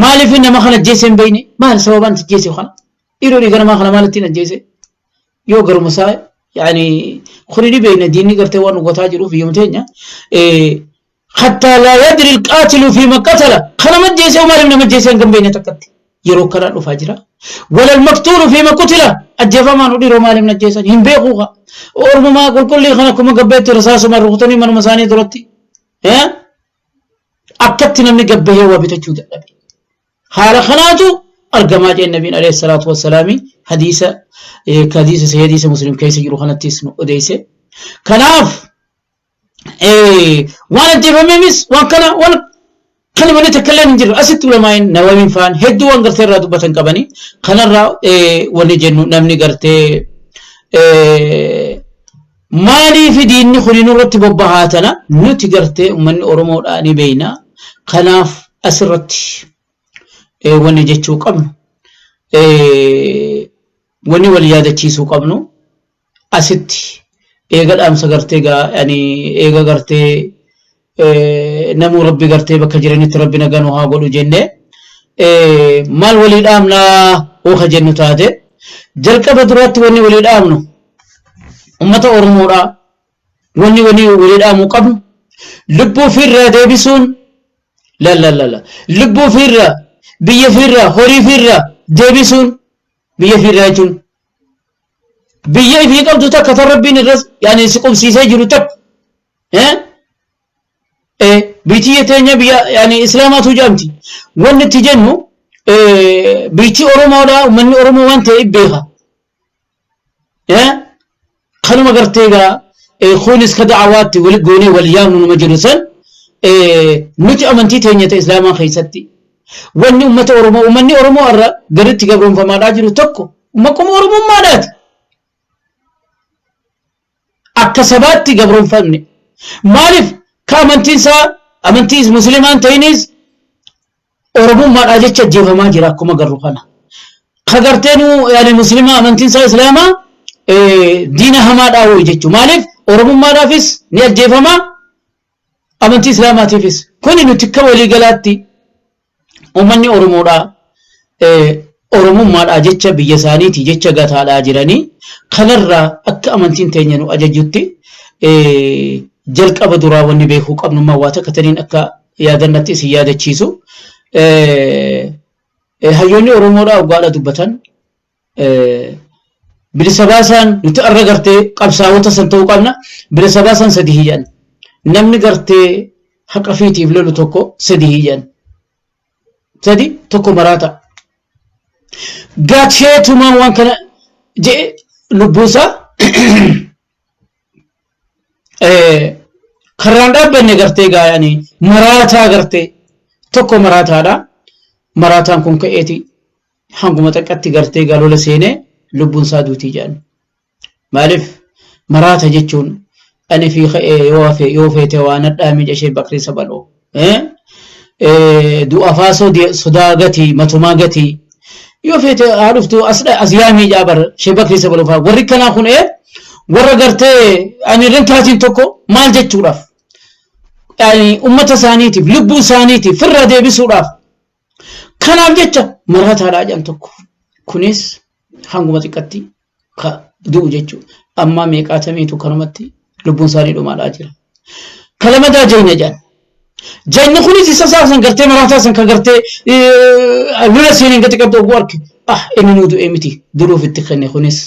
Speaker 2: maaliif nama kana ajjeese hin beekne maal sababaan itti ajjeese kana dhiiroo dhiiga namaa kana maalittiin ajjeese yoo garuma isaa yaani kuni ni beekna diinni gartee waan dhugataa jiruuf biyyoom teenya hattaa laa yadri alqaatilu fi ma qatala kana majjeese maaliif nama ajjeese hangam beekne takkatti yeroo kanaa dhufaa jira wala almaqtuulu fi ma qutila ajjeefamaan dhiiroo maaliif na ajjeesan hin beekuu ka ormumaa qulqullii kana akkuma gabbeetti rasaasuma rukutanii manuma isaanii duratti akkatti namni gabbahee waa bitachuu dadhabe haala kanaatu argamaa jeen nabiin alayhi salaatu wassalaami hadiisa hadiisa hadiisa muslim keessa jiru kanattis nu odeesse kanaaf waan ajjeefameemis waan kana waan kana malee takka illee hin jiru asitti ulamaa'in nawawiin faan hedduu waan gartee irraa dubbatan qabanii kanarraa wanni jennu namni gartee maaliif diinni kun nurratti bobbahaa tana nuti gartee uummanni Oromoodhaa ni beeyna kanaaf asirratti wanni jechuu qabnu wanni wal yaadachiisuu qabnu asitti eega dhaamsa gartee gaa yani eega gartee namuu rabbi gartee bakka jiranitti rabbi nagaa nu haa godhu jenne maal walii dhaamnaa hooka jennu taate jalqaba duraatti wanni walii dhaamnu ummata Oromoodhaa wanni walii dhaamuu qabnu lubbuu ofirraa deebisuun la la la la lubbuu ofirraa biyya ofirraa horii ofirraa deebisuun biyya ofirraa jechuun biyya ifii qabdu takka tan rabbiin irras yaani si qubsiisee jiru takka biyyi teenya biyya yaani islaamaatu jedhamti wanni itti jennu biyyi Oromoodha uummanni Oromoo waan ta'e beeka kanuma gartee egaa kunis ka da'awaatti wali goonee wal yaamnu numa jiru san nuti amantii teenya ta islaamaa keessatti wanni uummata Oromoo uummanni Oromoo irra gaditti gabroonfamaadhaa jiru tokko maquma Oromummaadhaati. Akka sabaatti gabroonfamne maaliif ka amantiin isaa amantii musliimaan ta'inis Oromummaadhaa jecha ajjeefamaa jira akkuma garru kana. Ka garteenuu yaani musliima amantiin isaa islaamaa diina hamaadhaa wayi jechuudha. Maaliif Oromummaadhaafis ni ajjeefama amantii islaamaatiifis. Kuni nuti akka waliigalaatti uummanni Oromoodhaa Oromummaadhaa jecha biyya isaaniitii jecha gataadhaa jiranii kanarraa akka amantiin teenya nu ajajutti jalqaba duraa wanni beekuu qabnu waa takka taniin akka yaadannatti isin yaadachiisu. Hayyoonni Oromoodhaa dhugaadha dubbatan. Bilisa baasaan nuti arra gartee qabsaa'ota san ta'uu qabna. Bilisa baasaan sadi hiyyan. Namni gartee haqa fiitiif lolu tokko sadi hiyyan. Sadi tokko maraata. Gacheetumaan waan kana jedhe lubbuusaa Karraan dhaabbanne gartee gaayanii maraataa gartee tokko maraataadha. Maraataan kun ka'eeti hanguma xiqqatti gartee gaa lola seenee lubbuun isaa duutii jedhan. Maaliif maraata jechuun ani fi ka'ee yoo hafe yoo feete waa nadhaa miidha ishee bakrii sabaloo. Du'a faa sodaa gatii matumaa gatii yoo feete haa dhuftu as yaa miidhaa bar ishee bakrii sabaloo faa warri kanaa kun warra gartee ani irra taatiin tokko maal jechuudhaaf ummata isaaniitiif lubbuu isaaniitiif firraa deebisuudhaaf kanaaf jecha maraataadhaa jedhan tokko kunis hanguma xiqqatti ka du'u jechuudha. Amma meeqaatamiitu kanumatti lubbuun isaanii dhumaadhaa jira. Kalamadaa jayna jedhan. Jayni kunis isa isaa san gartee maraataa san ka gartee lola seeneen gati qabdu oguu arke. Ah inni nuu du'ee miti duruuf itti kenne kunis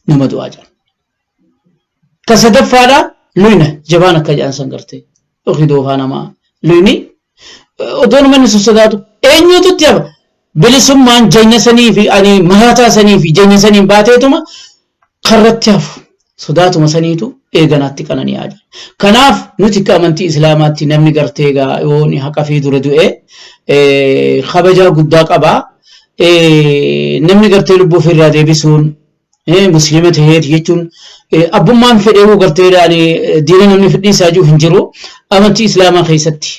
Speaker 2: nama du'aa jedhan. Ka sadaffaadha luyna jabaan akka jedhan san gartee yookiin doofaa namaa luyni odoo nama inni sossodaatu eenyutu itti hafa bilisummaan janya sanii fi ani maraataa sanii fi janya saniin baateetuma karratti hafu sodaatuma saniitu eeganaatti qanani'aa jira. Kanaaf nuti akka amantii Islaamaatti namni gartee egaa yoo ni haqa fi dura du'e kabajaa guddaa qaba. Namni gartee lubbuu ofirraa deebisuun muslima taheeti jechuun abbummaan fedheewu gartee ani diina namni fedhiisaa jiru hin jiru amantii islaamaa keessatti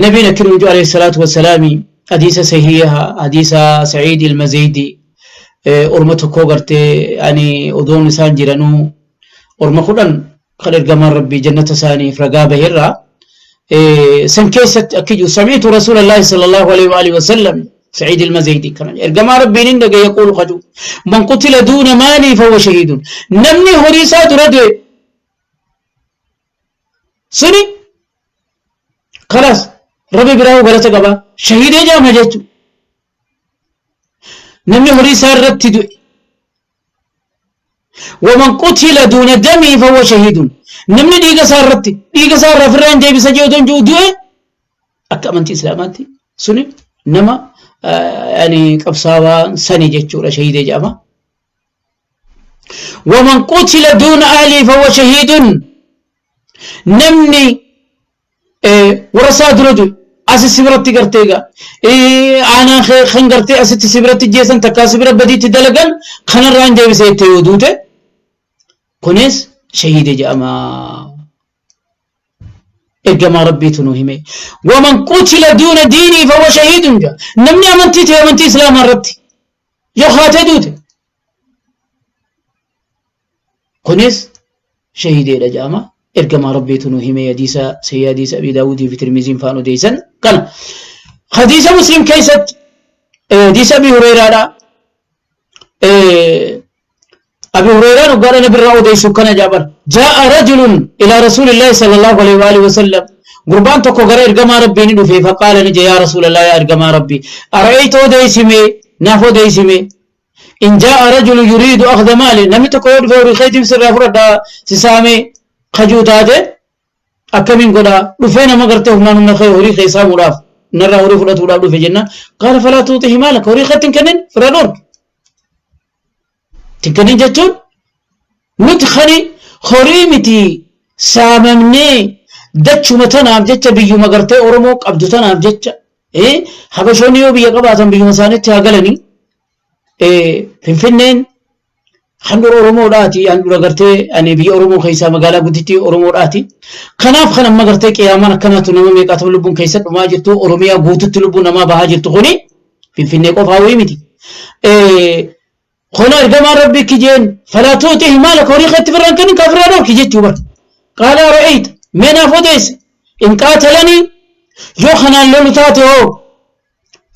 Speaker 2: nabiin akki nuun alayhi salaatu wassalaami hadiisa sahiiha hadiisa sa'iid ilma zaydi orma tokkoo gartee ani odoon isaan jiranuu orma 10 kan ergamaan rabbii jannata isaaniif ragaa baherraa san keessatti akki jiru sami'tu rasuulallaahi sallallahu alaihi wa alihi wasallam sa'iid ilma zaydi kana ergamaa rabbiin hin dhagaye yaquulu kaju man qutila duuna maalii fahuwa shahiidun namni horii isaa dura du'e suni kalaas rabbi biraa galata qaba shahiidee jaama jechu namni horii isaa irratti du'e Waman qutila duuna damii fahuwa shahiidun. Namni dhiiga isaa irratti dhiiga isaa irraa ofirraa hin deebisa jee otoo hin jiru du'e akka amantii islaamaatti suni nama yani qabsaawaa sani jechuudha shahiidee jedhama. Waman qutila duuna ahlii fahuwa shahiidun. Namni warra isaa dura du'e asi si biratti gartee egaa aanaa kee kan gartee asitti si biratti jeessan takkaa si bira badiitti dalagan kanarraa hin deebise jettee yoo duute kunis shahiide jedhama. Ergamaa Rabbiitu nu hime. Waman qutila duuna diinii fahuwa shahiidun jedha. Namni amantii ta'e amantii Islaamaa irratti yoo kaatee duute Kunis shahiideedha jedhama. Ergamaa Rabbiitu nu hime hadiisa sahih hadiisa Abi Daawudii fi Tirmiziin faan odeessan kana. Hadiisa Muslim keessatti hadiisa Abi Hureyraadha. Abi Hureyraan hoggaadha nabirraa odeessu kana jaabar. Jaa'a rajulun ilaa Rasuulillaahi sallallahu alaihi wa alihi wasallam. Gurbaan tokko gara ergamaa Rabbii ni dhufe faqaala ni jedhe yaa Rasuulallah yaa ergamaa Rabbii. Ara'ayta odeessimee naaf odeessimee. In jaa'a rajulu yuriidu akhda maali namni tokko yoo dhufe horii keetiif sirraa fudhadha si saamee kajuu taate akkamiin godhaa dhufee nama gartee humnaan humna kee horii kee saamuudhaaf narraa horii fudhatuudhaaf dhufe jennaan qaala falaa tuutihi maalaka horii keetti hin kennin firra dhorki hin kennin jechuun nuti kani horii miti saamamnee dachuma tanaaf jecha biyyuma gartee Oromoo qabdu tanaaf jecha Habashoonni yoo biyya qabaatan biyyuma isaaniitti haa galanii. Finfinneen handhuura Oromoodhaati. Handhuura gartee ani biyya Oromoo keessaa magaalaa guddittii Oromoodhaati. Kanaaf kan amma gartee qiyaamaan akkanaatu nama meeqaatama lubbuun keessa dhumaa jirtu Oromiyaa guututti lubbuun namaa bahaa jirtu kuni Finfinnee qofaa wayii miti. Kun ergamaan Rabbii kijeen falaa tuutihi maalaka horii keetti firraan kennin kaafirraa dhorki jechuu bar. Qaala ara'ayta mee naaf odeessi in qaatalanii yoo kanaan lolu taate hoo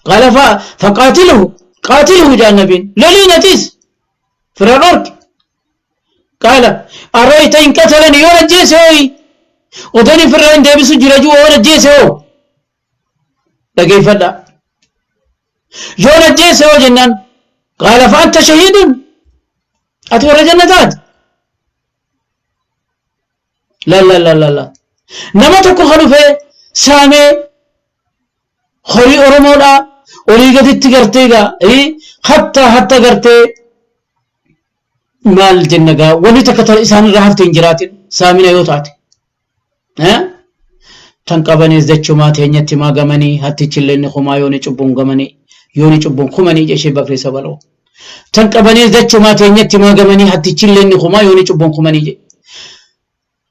Speaker 2: qaala faqaatiluhu qaatiluhu jaan nabiin loliin atis firra dhorki. Qaala ara'ayta in qatalanii yoo ajjeese hooyi odoon hin firraa hin deebisu jira juu yoo ajjeese hoo dhageeffadha. Yoon ajjeese hoo jennaan qaala fa anta shahiidun ati warra jannataati. La la la la la. Nama tokko kan dhufee saamee horii Oromoodhaa olii gaditti gartee gaa hatta hatta gartee Maal jenna gaa, wanni takka tan isaan irraa hafte hin jiraatin saamina yoo taate. Tan qabanis dachumaa teenyatti maa gamanii, hattichillee ni kumaa yooni cubbuun gamanii, yooni cubbuun kumanii jeshee Bakrii Sabaloo. Tan qabanis dachumaa teenyatti maa gamanii, hattichillee ni kumaa yooni cubbuun kumanii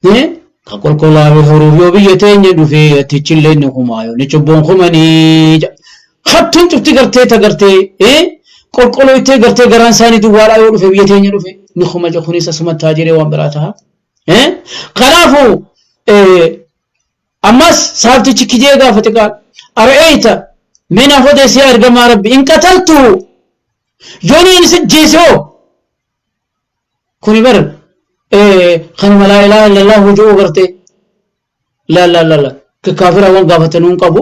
Speaker 2: jedhe. Ka qulqullaa'e horuuf yoo biyya teenya dhufee, hattichillee ni kumaa yooni cubbuun kumanii. Hattuun cufti gartee ta gartee qulqulloytee gartee garaan isaanii duwwaadhaa yoo dhufe, biyya teenya dhufe ni kuma je. Kunis asumatti taajiree waan biraa taha. Kanaafuu ammas saabtichi kijee gaafate, qaal ara'eeyta, mee naaf odeessi yaa ergamaa Rabbi, in qataltu, yoo ni isa ajjeese hoo? Kuni bar kanuma laa ilaaha illallah ji'uu gartee la la la la kaafira waan gaafatanuu hin qabu.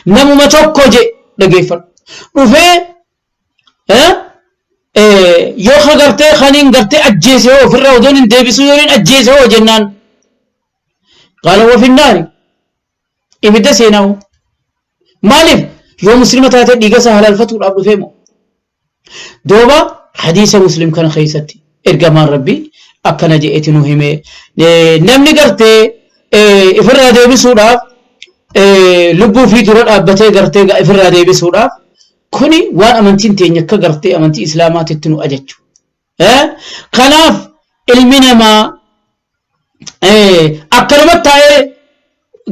Speaker 2: Namuma tokko je dhageeffadhu dhufee yoo ka gartee kaniin gartee ajjeese hoo, ofirraa odoon hin deebisuu yoon hin ajjeese hoo jennaan, qaala wa finnaari, ibidda seenaa hoo. Maaliif? Yoo muslima taate dhiiga isaa halaalfatuudhaaf dhufee moo? Duuba hadiisa Muslim kana keessatti ergamaan Rabbii akkana je'eeti nu hime: namni gartee ifirraa deebisuudhaaf lubbuu fi dura dhaabbatee gartee ifirraa deebisuudhaaf, kuni waan amantiin teenya akka gartee amantii islaamaatitti nu ajachu. Kanaaf ilmi namaa akkanumatti taa'ee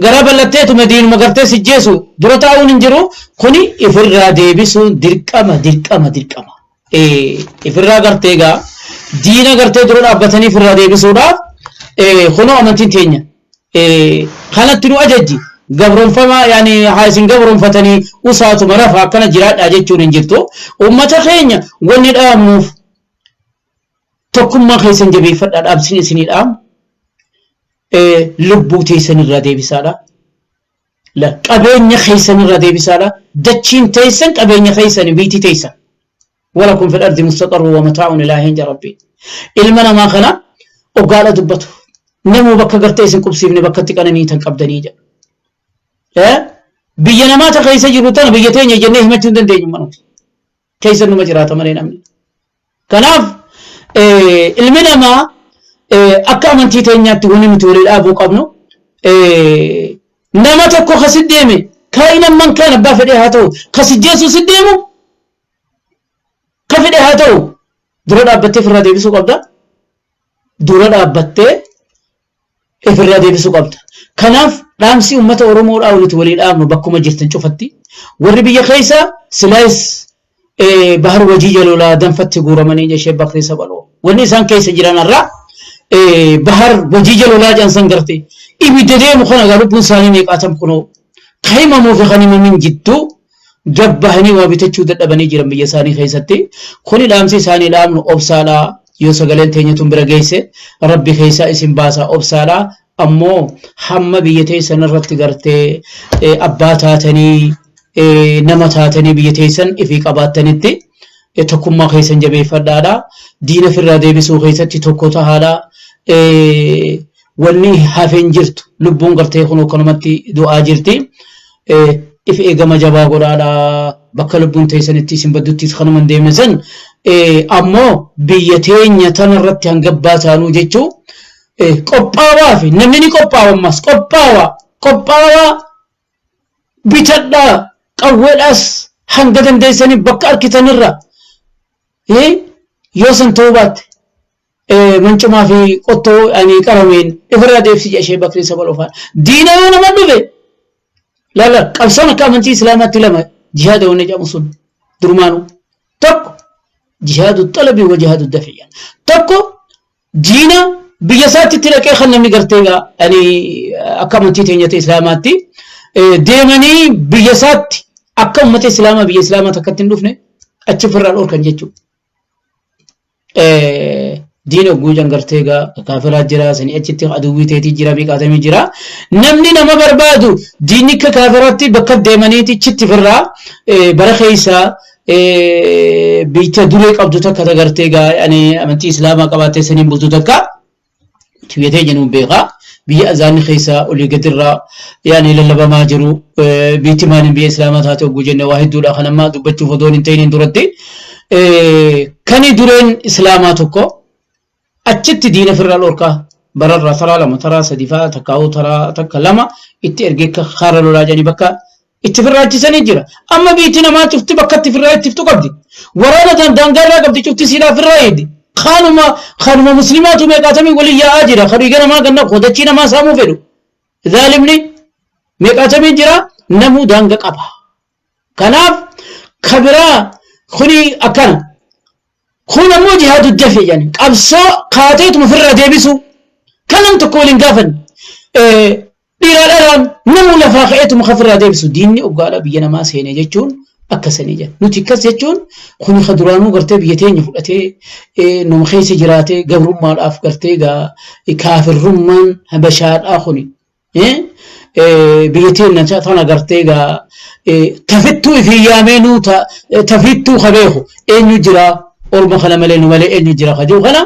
Speaker 2: gara bal'atteetuma diinuma gartee sijjeesu dura taa'uun hin jiru. Kuni ifirraa deebisuun dirqama, dirqama, dirqama. Ifirraa gartee gaa diina gartee dura dhaabbatanii ifirraa deebisuudhaaf kunoo amantiin teenya kanatti nu ajajji. Gabroonfamaa yaani haa isin gabroonfatanii usaatuma rafa akkana jiraadhaa jechuun hin jirtu. Ummata keenya wanni dhaamnuuf, tokkummaa keessan jabeeffadhaa, dhaamsin isinii dhaamu lubbuu teessan irraa deebisaadha. Qabeenya keessan irraa deebisaadha. Dachiin teessan qabeenya keessan, biitii teessan. Walakum fil ardi mustaqarru wa mataa'un ilaa hin rabbi. Ilma namaa kana oggaadha dubbatu. Namuu bakka gartee isin qubsiifne bakka itti qananii tan qabdanii jedha. Biyya namaa ta keessa jiru tana biyya teenya jennee himachuu hin dandeenyu manuti. Keessa numa jiraata malee namni. Kanaaf ilmi namaa akka amantii teenyaatti wanni nuti walii dhaabuu qabnu, nama tokko kasi deeme, kaa'inan man kaan, abbaa fedhee haa ta'u, kasi jeessu si deemu ka fedhe haa ta'u, dura dhaabbattee ofirraa deebisuu qabda. Dura dhaabbattee ofirraa deebisuu qabda. Kanaaf dhaamsi uummata Oromoodhaa nuti walii dhaabnu, bakkuma jirtan cufatti warri biyya keessaa silaayis bahar wajii jalolaa danfatti guuramanii jeshee Bakrii Sabaloo. Wanni isaan keessa jiran irraa bahar wajii jalolaa jedhan garte ibidda deemu kana egaa lubbuun isaanii meeqaatam kunoo ka himamuu fi kan himamin jidduu gabbahanii waa bitachuu dadhabanii jiran biyya isaanii keessatti. Kuni dhaamsi isaanii dhaamnu, obsaadha. Yoo sagaleen teenya tun bira geesse, Rabbi keessaa isin baasa, obsaadha. Ammoo hamma biyya teessan irratti gartee abbaa taatanii, nama taatanii, biyya teessan ifii qabaattanitti tokkummaa keessan jabeeffadhaadha. Diina firraa deebisuu keessatti tokko tahaadha. Wanni hafeen jirtu lubbuun gartee kun akkanumatti du'aa jirti. If eegama jabaa godhaadha. Bakka lubbuun teessanitti isin badduttis kanuma hin deemne san, ammoo biyya teenya tanarratti hanga abbaa taanuu jechuu qophaawaa fi namni ni qophaawa, ammas qophaawaa, qophaawaa, bitadhaa qawweedhaas hanga dandeessanii bakka arkitanirra. Yoo san ta'uu baatte mancumaa fi qottoo ani qarameen ifirraa deebisi jedha ishee Bakrii Sabaloo fa'a. Diina yoo nama dhufe laala, qabsoon akka amantii islaamaatti lama, jihaada wanni jedhamu sun durumaanuu tokko jihaadu xalabii wa jihaadu dafiyyan. Tokko diina biyya isaatti itti dhaqee kan namni gartee egaa ani akka amantii teenyata islaamaatti deemanii biyya isaatti akka ummata islaamaa biyya islaamaa takkatti hin dhufne achi ofirraa dhorkan jechuudha. Diina guujan gartee egaa kaafiraa jira, sanii achitti aduwwii teetii jira, meeqaatamii jira. Namni nama barbaadu diinni akka kaafiraatti bakka deemaniiti chitti firraa bara keessaa biyya duree qabdu takka tagartee egaa ani amantii islaamaa qabaattee saniin bultu takka biyya teenya nuun beekaa, biyya azaanni keessa olii gadirraa yaani lallabamaa jiru, biitti maaliin biyya islaamaa taate hogguu jenne waa hedduudha kan amma dubbachuuf odoon hin ta'iniin duratti. Kani dureen Islaamaa tokko achitti diina firraa dhorkaa bararraa taraa lama taraa sadi fa'aa takkaa'uu taraa takka lama itti ergee akka kaara lolaa jedhanii bakka itti firraachisanii jira. Amma biitti namaa cufti bakka itti firraa ittiftu qabdi. Waraana daangaarraa qabdi cufti siidhaa firraa eegdi. Kanuma kanuma muslimaatu meeqaatamii waliin yaa'aa jira. Kan dhiiga namaa ganna qodachii namaa saamuu fedhu. Zaalimni meeqaatamii jira namuu daanga qaba. Kanaaf ka biraa kuni akkana. Kun ammoo jihaadu dafe jedhani. Qabsoo kaateetuma ofirraa deebisuu. Kan nam tokko waliin gaafanne. Dhiiraa dhalaan namuu lafaa ka'eetuma kan ofirraa deebisu. Diinni oggaadha biyya namaa seene jechuun akkasanii jedha. Nuti akkas jechuun kuni ka duraanuu gartee biyya teenya fudhatee numa keessa jiraatee gabrummaadhaaf gartee kaafirrummaan habashaadhaa kuni biyya teenya tana gartee gaa tafittuu ifii yaamee nuu tafittuu ka beeku eenyu jira orma kana malee nu malee eenyu jira ka jiru kana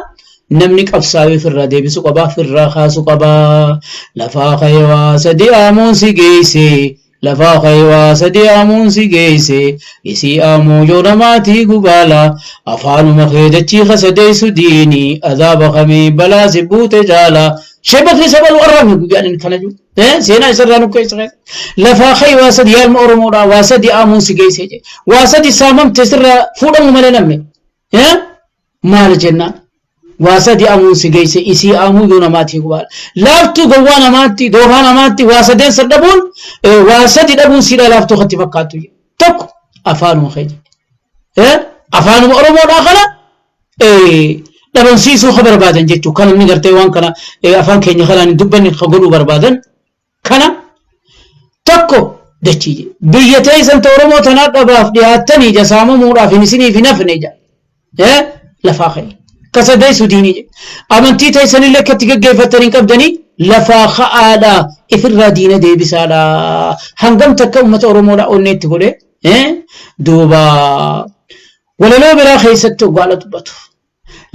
Speaker 2: namni qabsaawee firraa deebisu qabaa firraa kaasu qabaa. Lafaa ka'ee waa sadi aamuun si geesse, lafaa ka'ee waa sadi aamuun si geesse, isii aamuu yoo namaatii gubaala afaanuma kee dachii kasadeessu diini azaaba kamii balaa si buute jaala. Sheekh Bakri Sabaluu arrabni guyyaan inni kana jiru. Seenaa isarraa nu keessa keessa. Lafaa ka'ee waa sadi yaalma Oromoodhaa waa sadi aamuun si geesse jedhe. Waa sadi saamamte sirraa fuudhamu malee namni. Maal jennaan? Waa sadi amuun si geesse isii amuu yoo namaatii gubaadha. Laaftuu gowwaa namaatti doofaa namaatti waa sadeen san dhabuun waa sadi dhabuun siidhaa laaftuu katti fakkaattu jedhe. Tokko afaanuma kee jedhe. Afaanuma Oromoodhaa kana dhabamsiisuu ka barbaadan jechuudha. Kan namni gartee waan kana afaan keenya kanaan hin dubbanne ka godhuu barbaadan kana tokko dachii jedhe. Biyya teessan ta Oromoo tanaa dhabaaf dhiyaattanii ija saamamuudhaaf hin isiniif hin hafne ija. Lafaa ka'e. Kasadeessu diinii jedhe. Amantii teessanillee akka itti gaggeeffattan hin qabdanii lafaa ka'aadha ifirraa diina deebisaadha. Hangam takka uummata Oromoodha onnee itti godhe. Duuba walaloo biraa keessatti oggaala dubbatu.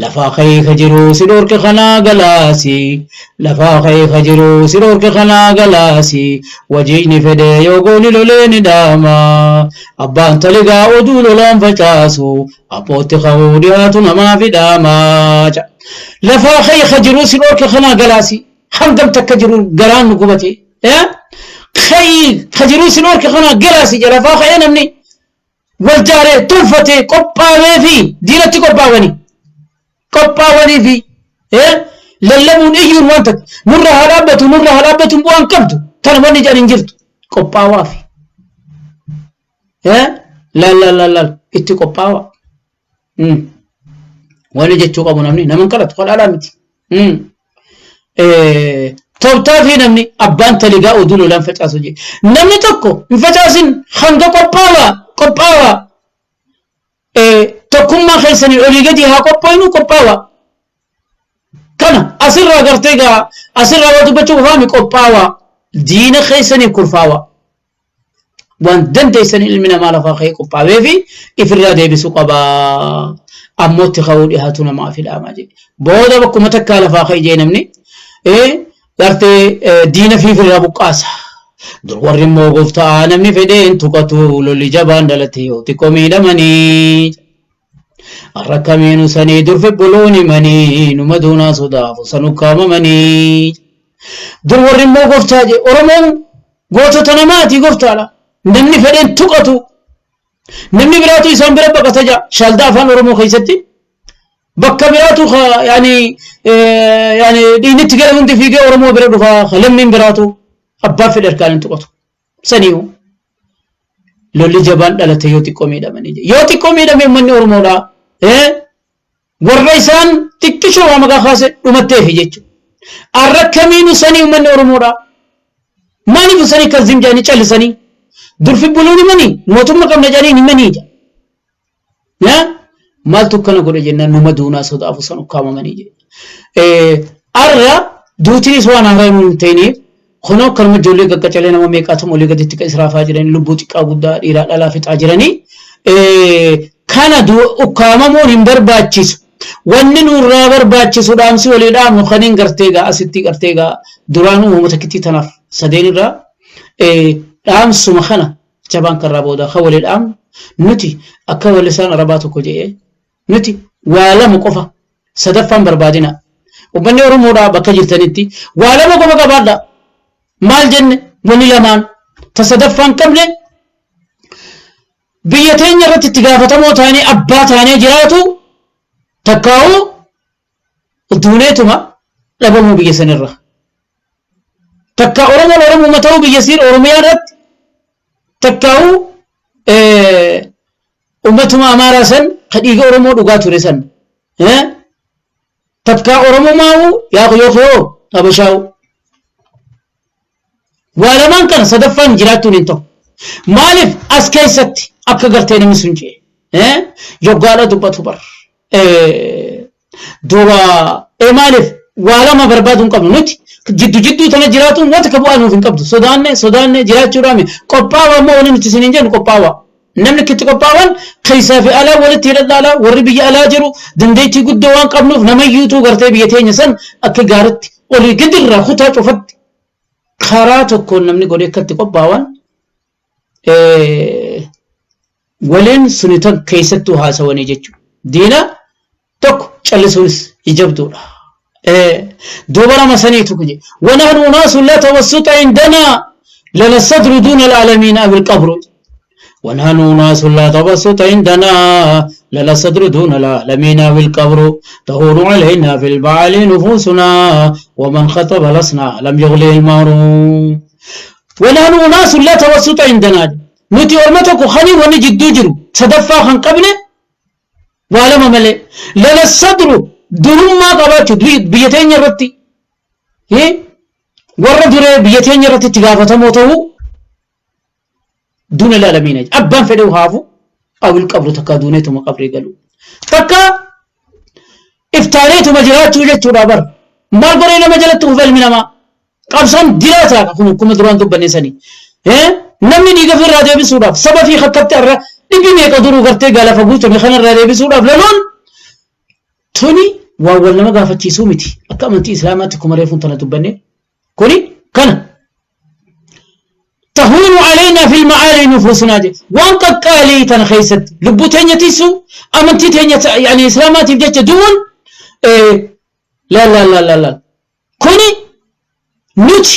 Speaker 2: Lafaa ka'ee ka jiru si dhorke kanaa galaasi. Lafaa ka'ee ka jiru si dhorke kanaa galaasi. Wajiijni fedhe yoo gooni lolee ni dhaama. Abbaan taligaa oduu lolaan facaasu. Abbootti ka'uu dhiyaatu namaa fi dhaama. Lafaa ka'ee ka jiru si dhorke kanaa galaasi. Hangam takka jiru garaan nu gubate. Ka'ii ka jiru si dhorke kanaa galaasi. Lafaa ka'ee namni wal jaaree tolfatee qophaawee fi diinatti qophaawanii qophaawanii fi lallabuun iyyuun waan takka nurra haa dhaabbatu nurra haa dhaabbatu bu'aan qabdu tana wanni jedhan hin jirtu qophaawaa fi laal laal laal laal itti qophaawaa wani jechuu qabu namni nama hin kadhatu kadhaadhaa miti. Tooftaa fi namni abbaan taligaa oduu lolaan facaasu jedhe. Namni tokko hin facaasin hanga qophaawaa qophaawaa tokkummaa keessaniin olii gadi haa qophaa'inu qophaawaa. Kana asirraa gartee gaa asirraa waa dubbachuu qofaami qophaawaa diina keessaniif kurfaawaa. Waan dandeessan ilmi namaa lafaa ka'ee qophaawee fi ifirraa deebisuu qaba. Ammoo itti ka'uu dhiyaatu namaa fi dhaamaa jedhe. Booda bakkuma takkaa lafaa ka'e jee namni gartee diina fi ifirraa buqqaasa. Dur warri immoo gooftaa namni fedheen tuqatu lolli jabaan dhalate yoo xiqqoo miidhamanii. Har'a akkamiinu sanii dur fibbuluun himanii numa duunaa sodaafu san ukkaamamanii. Dur warri immoo gooftaa jee Oromoon gootota namaati gooftaadha. Namni fedheen tuqatu. Namni biraatu isaan bira baqata jaa shaaldaa afaan Oromoo keessatti. Bakka biraatu yaani yaani dhiinitti gara hundi fiigee Oromoo bira dhufa lammiin biraatu abbaa fedhe harkaan hin tuqatu. Saniihu lolli jabaan dhalate yoo xiqqoo miidhamanii jedhe. Yoo xiqqoo miidhame uummanni Oromoodhaa warra isaan xiqqishoo waa maqaa kaase dhumatteefi jechuudha. Arra kamiinu sanii uummanni Oromoodhaa maaliif sanii kan zim jedhanii callisanii durfi buluun himanii mootummaa qabna jedhanii himanii jedha. Maaltu akkana godhe jennaan numa duunaa sodaafu san ukkaamamanii jedhe. Arra duutinis waan haaraa hin ta'iniif kunoo akkanuma ijoollee qaqqacalee nama meeqaatam olii gaditti kan israafaa jiranii lubbuu xiqqaa guddaa dhiiraa dhalaa fixaa jiranii kana ukkaamamuun hin barbaachisu. Wanni nurraa barbaachisu dhaamsi walii dhaamnu kan hin gartee gaa asitti gartee gaa duraanuu uummata kittii tanaaf sadeen irraa dhaamsuma kana jabaan karraa booda kan walii dhaamnu nuti akka wallisaan arabaa tokko jedhee nuti Waa lama qofa sadaffaan barbaadina. Uummanni Oromoodhaa bakka jirtanitti waa lama qofa qabaadha. Maal jenne wanni lamaan ta sadaffaan qabne biyya teenya irratti itti gaafatamoo taanee abbaa taanee jiraatu takkaa'uu duuneetuma dhabamuu biyya sanirra. Takka Oromoon Oromuma ta'uu biyya siin Oromiyaa irratti takkaa'uu ummatuma Amaaraa san ka dhiiga Oromoo dhugaa ture san takkaa Oromumaa'uu yaa yookiin Habashaa'uu. Waa lamaan kana sadaffaan jiraachuun hin ta'u. Maaliif as keessatti akka gartee namni sun je'e yoggaadha dubbatu bar. Duuba maaliif waa lama barbaaduu hin qabnu nuti jiddu jidduu tana jiraatuun wanta ka bu'aa nuuf hin qabdu sodaanne sodaanne jiraachuudhaami qophaawaa immoo wanni nuti isiniin jennu qophaawaa. Namni itti qophaawan keessaa fi alaa walitti hidhadhaala warri biyya alaa jiru dandeettii guddoo waan qabnuuf namayyuutuu gartee biyya teenya san akka gaaritti olii gadirraa kutaa cufatti karaa tokkoon namni godhee akka itti qophaawan waliin suni tan keessattuu haasawanii jechuudha. Diina tokko callisuunis jabduudha. Duuba nama saniitu kuje. ونحن أناس لا توسط عندنا لنا الصدر دون العالمين أو القبر ونحن أناس لا توسط عندنا لنا الصدر دون العالمين أو القبر تهون علينا في البعل نفوسنا ومن خطب لسنا لم يغلي المار ونحن أناس لا توسط عندنا nuti orma tokko kanii wanni jidduu jiru sadaffaa kan qabne waa lama malee lana sadru durummaa qabaachuu biyya teenya irratti warra duree biyya teenya irratti itti gaafatamoo ta'uu duna laalamiina abbaan fedhe haafu awil qabru takka duuneetuma qabrii galu takka iftaaneetuma jiraachuu jechuudha bar maal godhee nama jalatti kufa ilmi namaa qabsoon jiraataa kun akkuma duraan dubbanne sanii namni dhiiga ofirraa deebisuudhaaf saba fi hakkatti irra dhibbi meeqa duruu gartee galafa guutame kanarraa deebisuudhaaf loluun tuni waan wal nama gaafachiisuu miti akka amantii islaamaatti kuma reefuun tana dubbanne kuni kana tahuunu alaynaa fil ma'aalii nufuusunaa jedhe waan qaqqaalii tana keessatti lubbuu teenya tiisuu amantii teenya yani islaamaatiif jecha du'uun la la la la la Kuni nuti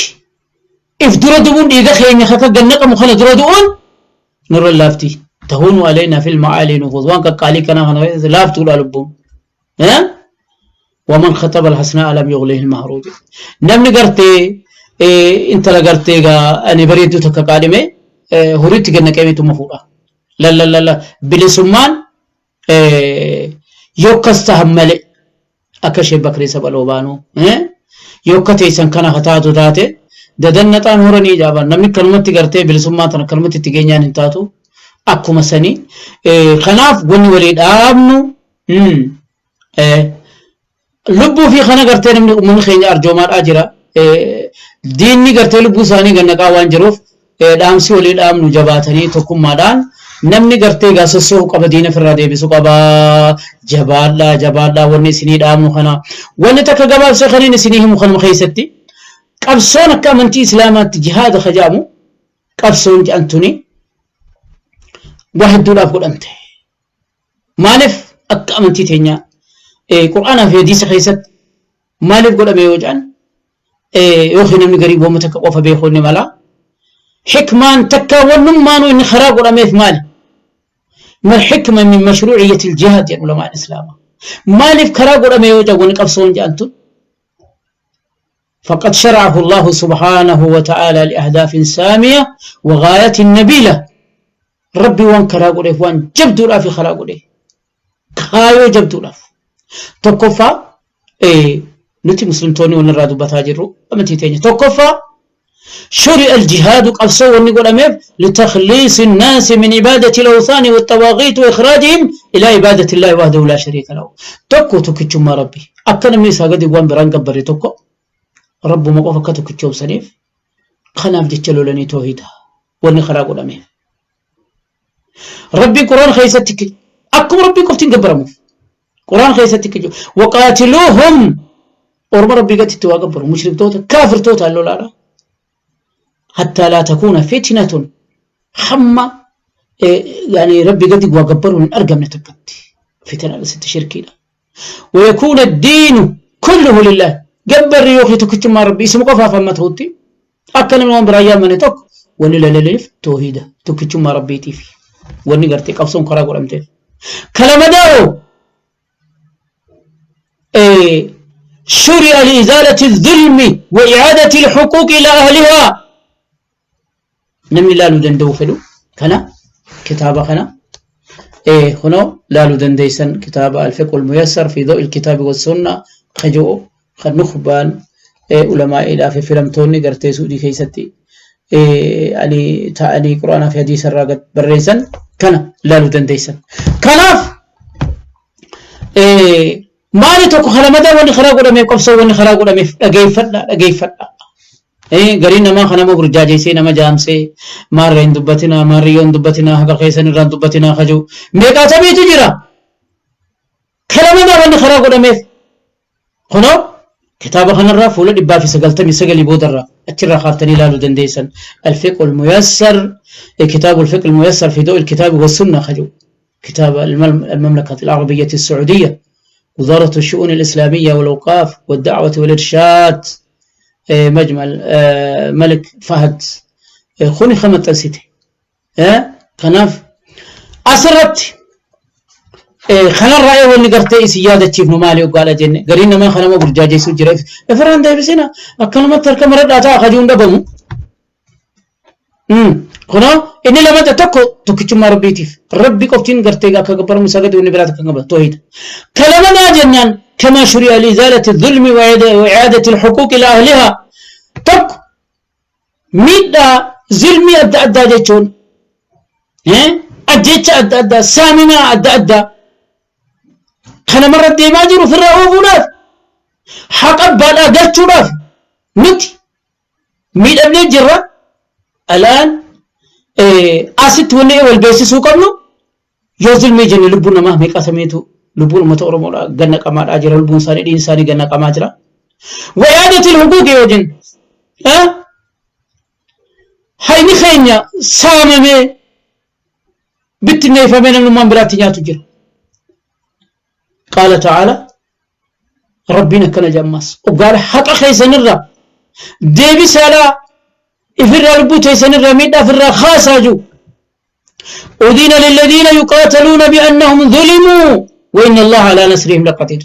Speaker 2: if dura du'uun dhiiga keenya kaka gannaqamu kana dura du'uun nurra laafti. Tahuunu aleynaa fil ma'aalii nufuus waan qaqqaalii kanaa kana keessa laaftuudha lubbuun. Waman khaxaba alhasnaa lam yughlihi almahruuj. Namni gartee intala gartee gaa ani bareedduu takka qaadhime horiitti gannaqeemituma fuudha. Lallallalla bilisummaan yokkas tahan malee akka ishee bakrii sabaloo baanuu yoo akka teessan kana ka taatu taate dadannaxaan horanii jaaban namni kanumatti gartee bilisummaa tana kanumatti itti geenyaan hin taatu akkuma sanii kanaaf wanni walii dhaabnu lubbuu fi kana gartee namni uummanni keenya arjoomaadhaa jira diinni gartee lubbuu isaanii gannaqaa waan jiruuf dhaamsi walii dhaamnu jabaatanii tokkummaadhaan namni gartee egaa sossoohu qaba diina ofirraa deebisu qaba jabaadhaa jabaadhaa wanni isinii dhaamnu kana wanni takka gabaabsee kaniin isinii himu kanuma keessatti qabsoon akka amantii islaamaatti jihaada ka jedhamu qabsoon jedhan tuni waa hedduudhaaf godhamte maaliif akka amantii teenyaa qur'aanaa fi hadiisa keessatti maaliif godhame yoo jedhan yookiin namni garii wama takka qofa beekuu ni mala. Hikmaan takka wannummaanuu inni karaa godhameef maali? Mal hikma min mashruuciyyati jihaad jedhu ulamaan islaamaa. Maaliif karaa godhame yoo jedhan wanni qabsoon jedhan tun? فقد شرعه الله سبحانه وتعالى لأهداف سامية وغاية نبيلة ربي وان كرا قده وان جبدو في خلا قده kaayoo jabduudhaaf. Tokkoffaa nuti muslimtoonni wanni irraa dubbataa jirru amantii teenya. Tokkoffaa شرع الجهاد qabsoo wanni godhameef لتخليص الناس من عبادة الأوثان والطواغيت وإخراجهم إلى عبادة الله وحده لا شريك له. Tokko tokkichummaa Rabbi. Akka namni isaa gadi waan biraan gabbarre tokko Rabbuma qofa akka tokkichoomsaniif kanaaf jecha lolanii toohida wanni karaa godhameef. Rabbi Qur'aan keessatti akkuma Rabbi qofti hin gabbaramuuf. Qur'aan keessatti kijibu. Waqaatiluuhum orma Rabbii gaditti waa gabbaru mushriktoota kaafirtoota lolaadha. Hattaa laa takuuna fitnatun hamma yani Rabbi gadi waa gabbaruun hin argamne takkatti. Fitnaan asitti shirkiidha. ويكون الدين كله لله. Gabbarri yookiin tokkichummaa Rabbii isuma qofaaf amma ta'utti akka namni waan biraa yaamane tokko wanni lalaleef toohida tokkichummaa Rabbiitiif wanni gartee qabsoon karaa godhamteef. Kalamadaa'oo شرع لإزالة الظلم وإعادة الحقوق إلى أهلها. Namni laaluu danda'u fedhu kana kitaaba kana kunoo laaluu dandeessan, kitaaba الفقه الميسر في ضوء الكتاب والسنة kajoo kan nukbaan ulamaa'iidhaa fi filamtoonni gartee Suudii keessatti ani ta'anii Quraanaa fi hadiisa irraa gad barreessan kana laaluu dandeessan. Kanaaf maali tokko kana madaa wanni karaa godhameef, qabsoo wanni karaa godhameef, dhageeffadha, dhageeffadha. Gariin namaa kan nama burjaajeessee, nama jaamsee, maarra hin dubbatinaa, maarriyyoo hin dubbatinaa, haqa keessan irraa hin dubbatinaa kajuu meeqaatamiitu jira. Kana madaa wanni karaa godhameef kunoo kitaaba kanarraa fuula 199 boodarraa achirraa kaaftanii ilaaluu dandeessan. الفقه الميسر، كتاب الفقه الميسر في ضوء الكتاب والسنة خجو كتاب المملكة العربية السعودية، وزارة الشؤون الإسلامية والأوقاف والدعوة والإرشاد، مجمع ملك فهد خوني خمطسيته. Kanaaf asirratti kanarraa wanni gartee isin yaadachiifnu maali hoggaadha jenne, gariin namaa kan nama burjaajeessuu jira. Ifirraan deebisina, akkanumatti harka maradhaa ta'a kajuun dhabamu. Kunoo inni lamata tokko tokkichummaa Rabbiitiif Rabbi qoftiin gartee akka gabbaramu isaa gadi wanni biraati kan gabbaramu toohida. Kalamanaa jennaan كما شرع لإزالة الظلم وإعادة الحقوق إلى أهلها. Tokko miidhaa zulmii adda addaa jechuun ajjecha adda addaa, saaminaa adda addaa kan namarra deemaa jiru ofirraa oofuudhaaf, haqa abbaadhaa galchuudhaaf. Nuti miidhamnee jirra. Alaan asitti wanni wal beeksisuu qabnu, yoo zulmii jenne, lubbuun namaa meeqatameetu, lubbuun uummata Oromoodhaa ganna qamaadhaa jira, lubbuun isaanii, dhiin isaanii ganna qamaa jira. وإعادة الحقوق yoo jennu, hayni keenya saamamee, bittinneeffamee, namnummaan biraatti nyaatu jira. قال تعالى, Rabbiin akkana jammas oggaadha: haqa keessanirraa deebisaadhaa, ifirraa lubbuu teessanirraa miidhaa ifirraa kaasaa jiru. أذن للذين يقاتلون بأنهم ظلموا وإن الله على نصرهم لقدير.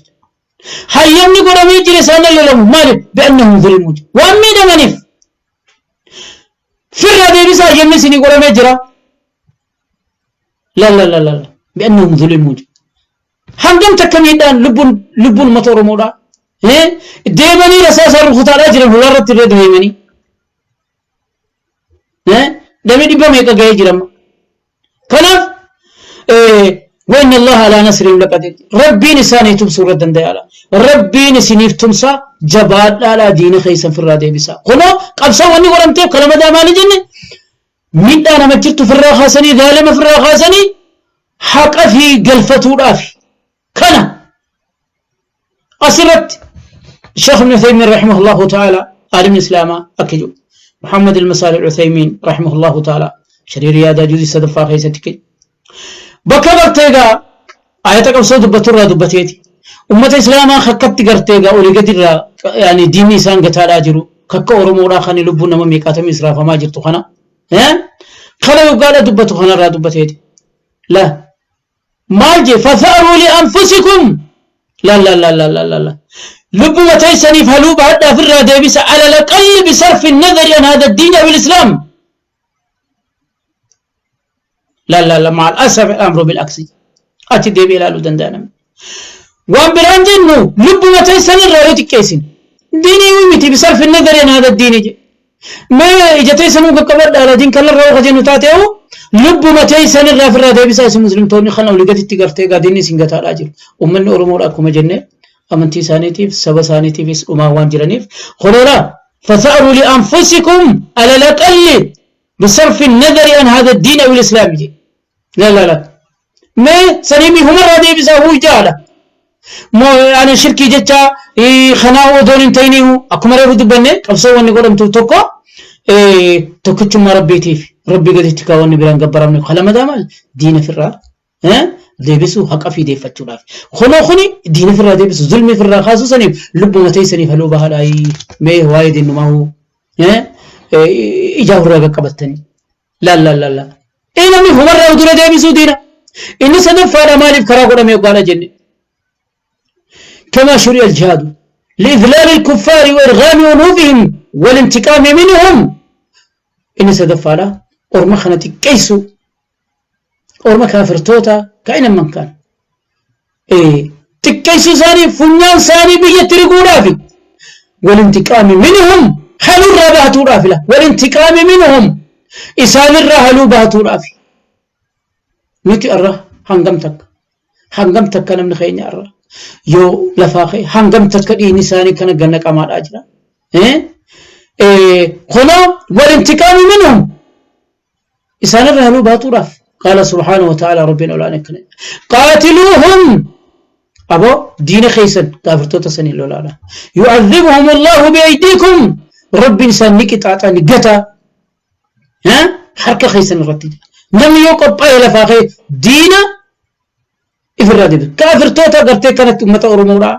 Speaker 2: Hayyamni godhamee jira isaan lolamu. Maaliif? بأنهم ظلموا, waan miidhamaniif firraa deebisaa hayyamni isinii godhamee jira. لا لا لا لا, بأنهم ظلموا. Hangam takka miidhaan lubbuun uummata Oromoodha deemanii rasaasa rukutaadhaa jiran, fuularratti irra deemanii namni dhibba meeqa gahee jirama. Kanaaf وإن الله على نصرهم لقدير, Rabbiin isaanii tumsuu irra danda'aadha. Rabbiin isiniif tumsa, jabaadhaadha, diina keessan firraa deebisa. Kunoo qabsoo wanni godhamteef kana madaa maali jenne, miidhaa nama jirtu firraa kaasanii, zaalima firraa kaasanii, haqa fi galfatuudhaaf. Kana asirratti الشيخ ابن عثيمين رحمه الله تعالى, عالم الإسلام أكجو محمد المسالي العثيمين رحمه الله تعالى, شرير يادا جزء صدفا خيستك bakka garteegaa ayata qabsoo dubbaturraa dubbateeti ummata Islaamaa kakkatti garteegaa olii gadirraa yani diinni isaan gataadhaa jiru, kakka Oromoodhaa kan lubbuun nama meeqaatamii israafamaa jirtu kana kana yoggaadha dubbatu kanarraa dubbateeti. La maal jee? فثأروا لأنفسكم. لا لا لا لا لا لا لا, lubbuma teessaniif haluu bahadhaa, ofirraa deebisa. على الأقل بصرف النظر عن هذا الدين أو الإسلام. لا لا لا, مع الأسف الأمر بالعكس. Achi deebi'ee ilaaluu danda'a namni. Waan biraan jennu, lubbuma teessan irraa yoo xiqqeessin diinii miti, بصرف النظر عن هذا الدين je mee ija teessanuu qaqqabadhaa diin kanarraa yoo jennu taate'u, lubbuma teessan irraa ofirraa deebisaa. Isin muslimtoonni kana olii gaditti gartee gaadiinni isin gataadhaa jiru. Uummanni Oromoodha akkuma jenne amantii isaaniitiif saba isaaniitiifis dhumaa waan jiraniif, kunoodha فثأروا لأنفسكم على الأقل بصرف النظر عن هذا الدين أو الإسلام. لا لا لا, mee saniimi humarraa deebisaa huu jaala moo ani shirkii jecha kanaa odoon hin ta'iniihu, akkuma reefu dubbanne, qabsoo wanni godhamtu tokko tokkichummaa Rabbiitiif, Rabbii gaditti kaa wanni biraan gabbaramne. Kalamadaa maal? Diina firraa Deebisuu haqa fi deeffachuudhaaf. Kunoo kuni diina firraa deebisu zulmii firraa kaasuu saniif lubbuma teessaniif haluu bahaadhaayi mee waa'ee diinumaa hoo ijaa hurraa qaqqabattanii. Laal laal laal laal. Ee namni humarraa dura deebisuu diina. Inni sadaffaadha maaliif karaa godhamee hoggaadha jenne. كما شرع الجهاد لإذلال الكفار وإرغام أنوفهم والانتقام منهم. Inni sadaffaadha orma kana xiqqeessu, orma kaafirtoota kaa'ina man kaan xiqqeessuu isaanii, funyaan isaanii biyyatti riguudhaafi, والانتقام منهم halurraa baatuudhaafi la والانتقام منهم isaanirraa haluu baatuudhaafi. Nuti irra hangam takka namni keenya irra yoo lafaa ka'e hangam takka dhiigni isaanii kana ganna qamaadhaa jira. Kunoo والانتقام منهم isaanirraa haluu baatuudhaaf. قال سبحانه وتعالى ربنا olaanaa akkana: قاتلوهم aboo diina keessan kaafirtoota sanii lolaadha. يعذبهم الله بأيديكم rabbiin isaan ni qixaaxa, ni gata harka keessan irratti. Namni yoo qophaa'e lafaa ka'e diina ifirraa deebisu kaafirtoota gartee kanatti ummata Oromoodha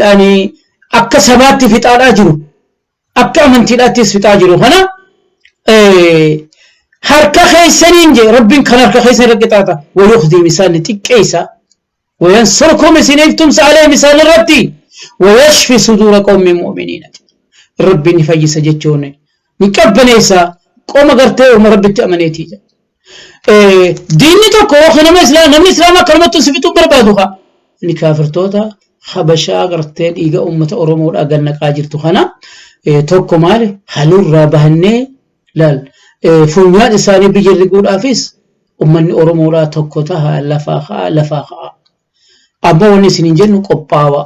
Speaker 2: yaani akka sabaatti fixaadhaa jiru, akka amantiidhaattis fixaa jiru kana harka keessaniin jee rabbiin kan harka keessan irra qixaaxa. ويخزيهم isaan ni xiqqeessa, وينصركم isiniif tumsa, عليهم isaan irratti, ويشف صدور قوم مؤمنين rabbiin ni fayyisa jechuun ni qabbaneessa qoma gartee orma rabbitti amaneetii. Diinni tokko yookiin nama islaam, namni islaamaa akkanumatti si fixuu barbaadu haa inni kaafirtoota habashaa gartee dhiiga ummata Oromoodhaa gannaqaa jirtu kana tokko maali halurraa bahannee laal funyaan isaanii biyya riguudhaafis ummanni Oromoodhaa tokko taha, lafaa ka'a, lafaa ka'a. Ammoo wanni isiniin jennu qophaawa,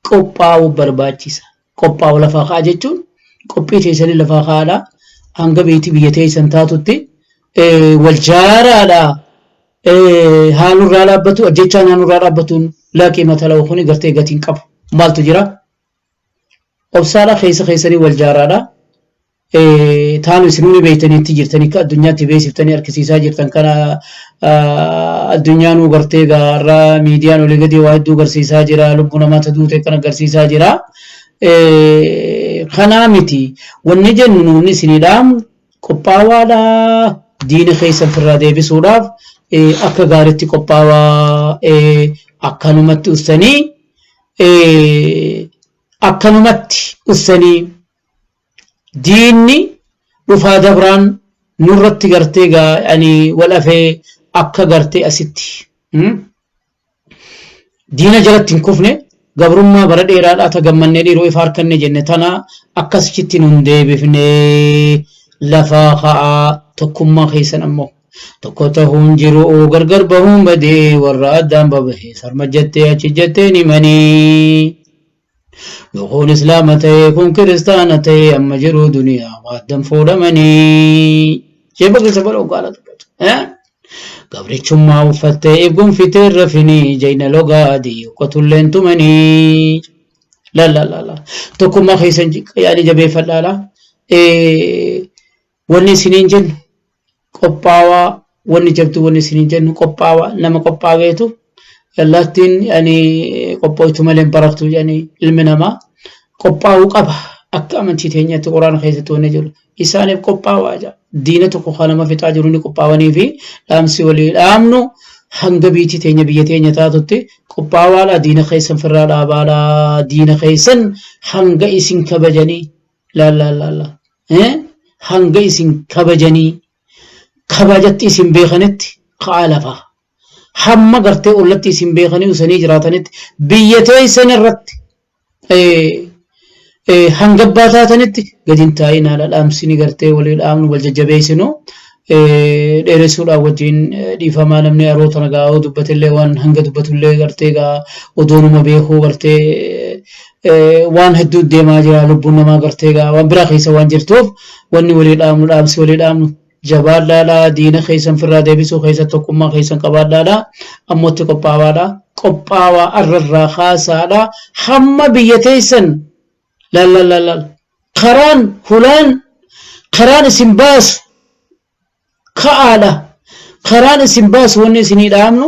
Speaker 2: qophaa'uu barbaachisa. Qophaa'u lafaa ka'a jechuun qophii teessanii lafaa ka'aadha. Hanga beetii biyya teessan taatutti wal jaaraadha. Haalurraa dhaabbatu ajjechaan haalurraa dhaabbatuun لا قيمة له kuni gartee gatiin qabu. Maaltu jira? Obsaadha, keessa keessanii wal jaaraadha. Taanu isinuu beektaniitti jirtanii akka addunyaatti beeksiftanii argisiisaa jirtan kana addunyaanuu gartee gaarraa miidiyaan olii gadi waa hedduu agarsiisaa jira, lubbuu namaa duute kan agarsiisaa jira. Kanaa miti wanni jennu, nuuni isinii dhaamu qophaawaadha, diina keessan firraa deebisuudhaaf akka gaariitti qophaawaa. Akkanumatti ussanii, akkanumatti ussanii diinni dhufaa dabraan nurratti gartee ani wal afee akka gartee asitti diina jalatti hin kufne, gabrummaa bara dheeraadhaa ta gammannee dhiiroo ifa harkanne jenne tana akkasitti nun deebifne. Lafaa ka'aa, tokkummaa keessan ammoo tokko tahuun jiru gargar bahuun badee warra addaan babahee sarma jettee achi jettee himanii. Kun islaama ta'e, kun kiristaana ta'e, amma jiru duniyaa waaddan fuudhamanii. Sheeba keessa bara ogaala dubbatu. Gabrichummaa uffattee if gonfitee rafinii jayna logaa adii uqqatulleen tumanii. La la la la. Tokkummaa keessan yaani jabeeffadhaadha. Wanni isiniin jennu qophaawaa, wanni jabdu wanni isiniin jennu qophaawaa. Nama qophaaweetu allaattiin yani qophooytu malee hin barattu yani ilmi namaa qophaa'uu qaba. Akka amantii teenyatti quraana keessatti wanni jiru isaaniif qophaawaa jira. Diina tokko kan nama fixaa jiru ni qophaawanii fi dhaamsi walii dhaamnu hanga biitii teenya biyya teenya taatutti qophaawaadha, diina keessan firraa dhaabaadha. Diina keessan hanga isin kabajanii laal laal laal hanga isin kabajanii kabajatti isin beekanitti ka'aa lafaa. Hamma gartee ollatti isin beekanii usanii jiraatanitti biyya teessan irratti hanga abbaa taatanitti gadi hin taa'inaadha. Dhaamsini gartee walii dhaamnu wal jajjabeessinu dheeressuudhaan wajjin dhiifamaa. Namni yeroo tana gaa dubbatillee waan hanga dubbatullee gartee gaa odoonuma beekuu gartee waan hedduu deemaa jira, lubbuun namaa gartee gaa waan biraa keessa waan jirtuuf wanni walii dhaamnu, dhaamsi walii dhaamnu jabaadhaadha, diina keessan firraa deebisuu keessa tokkummaa keessan qabaadhaadha, ammootti qophaawaadha, qophaawaa arrarraa kaasaadha hamma biyya teessan laal laal laal laal karaan hulaan karaan isin baasu ka'aadha, karaan isin baasu wanni isinii dhaamnu.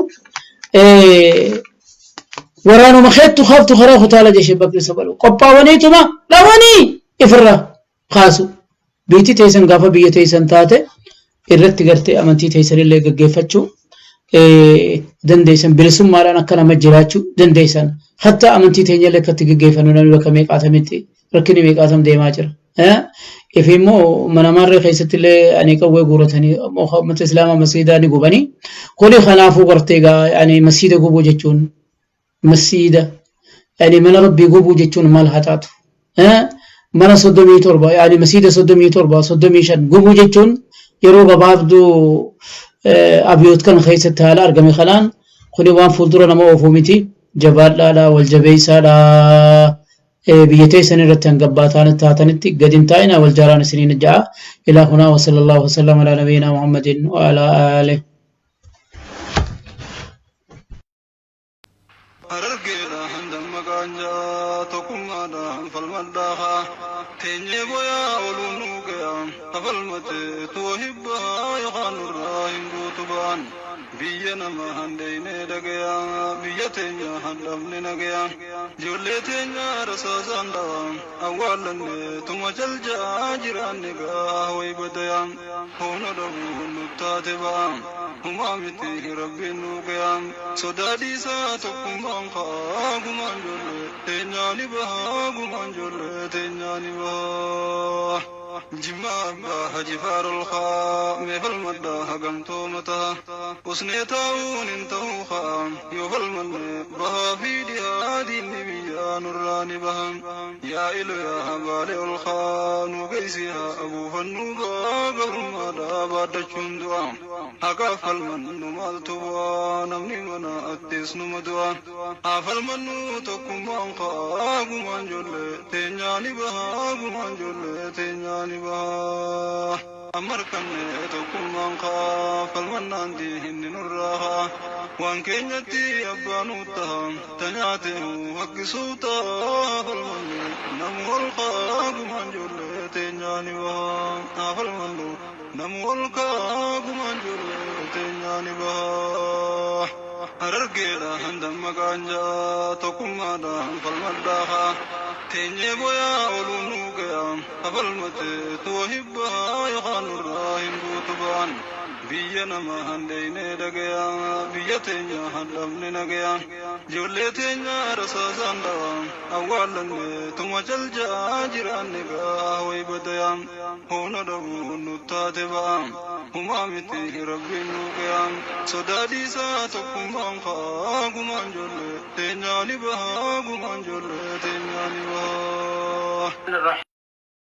Speaker 2: Waraanuma keettu kaaftu karaa kutaala jeshee bakri sabalu qophaawaniituma dhawanii ifirra kaasu. Biitti teessan gaafa biyya teessan taate irratti gartee amantii teessanillee gaggeeffachuu dandeessan, bilisummaadhaan akka nama jiraachuu dandeessan. Hatta amantii teenyallee akkatti gaggeeffannu namni bakka meeqaatamitti rakkinni meeqaatam deemaa jira. Ifi immoo mana marree keessatti illee ani qawwee guuratanii uummata islaamaa masiidaa ni gubanii. Kuni kanaafuu gartee egaa ani masiida gubuu jechuun masiida yani mana rabbii gubuu jechuun maal haa taatu? Mana 37 yani masiida 37 35 gubuu jechuun yeroo gabaabduu abiyoot kana keessatti haala argame kanaan kuni waan fuuldura nama oofuu miti. Jabaadhaadha, wal jabeessaadha. Biyya teessan irratti hanga abbaa taatanitti gadi hin taa'inaa, wal jaaraan isiniin ja'a. Ilaa hunaa wa sallallahu wa sallam alaa nabiyyinaa Muhammadin wa alaa aalih.
Speaker 1: Harargeedha damma gaanjaa tokkummaadhaan falmadhaa teenyee boyaa ooluun nuu gaya hafalmate tuwa hibbaa yookaan nurraa hin guutu ba'an biyya nama handheeynee dhagaya biyya teenya handhabne nagaya ijoollee teenya rasaasaan dhawa awwaallanne tuma jaljaa jiraanne gaa way badaya humna dhabuun nuttaate ba'a humaa miti rabbiin nuu gaya sodaa dhiisaa tokkummaan kaa gumaan ijoollee teenyaa ni baha gumaan ijoollee teenyaa ni baha. Jimma abbaa haji faarol kaa mee falmadhaa hagamtooma taha usnee taa'uun hin ta'uu kaa yoo falmanne bahaa fi dhihaa diinni biyyaa nurraa ni baha yaa ilo yaa baalee ol kaa nu geessi haa abuufannuu gaa gabrummaadhaa baaddachuun du'a haqaaf falmannu maaltu bu'aa namni mana attis numa du'a haa falmannu tokkummaan kaa gumaan ijoollee teenyaa ni baha gumaan ijoollee teenyaa ni baha. Amarkanne tokkummaan kaa falmannaan diinni nurraa haa waan keenyatti abbaa nuu taha tanyaate haqqisuu taha falmannu namu ol kaa gumaan ijoollee teenyaa ni baha haa falmannu namu ol kaa gumaan ijoollee teenyaa ni baha. Harargeedha damma gaanjaa tokkummaadhaan falmadhaa teenyee boyaa ooluun nuu gaya hafalmate tuwa hibbaa yookaan nurraa hin guutu ba'an biyya nama handheeynee dhagaya biyya teenya handhabne nagaya ijoollee teenya rasaasaan dhawa awwaallanne tuma jaljaa jiraanne gaa way badaya humna dhabuun nuttaate ba'a humaa miti rabbiin nuu gaya sodaa dhiisaa tokkummaan kaa gumaan ijoollee teenyaa ni baha gumaan ijoollee teenyaa ni baha.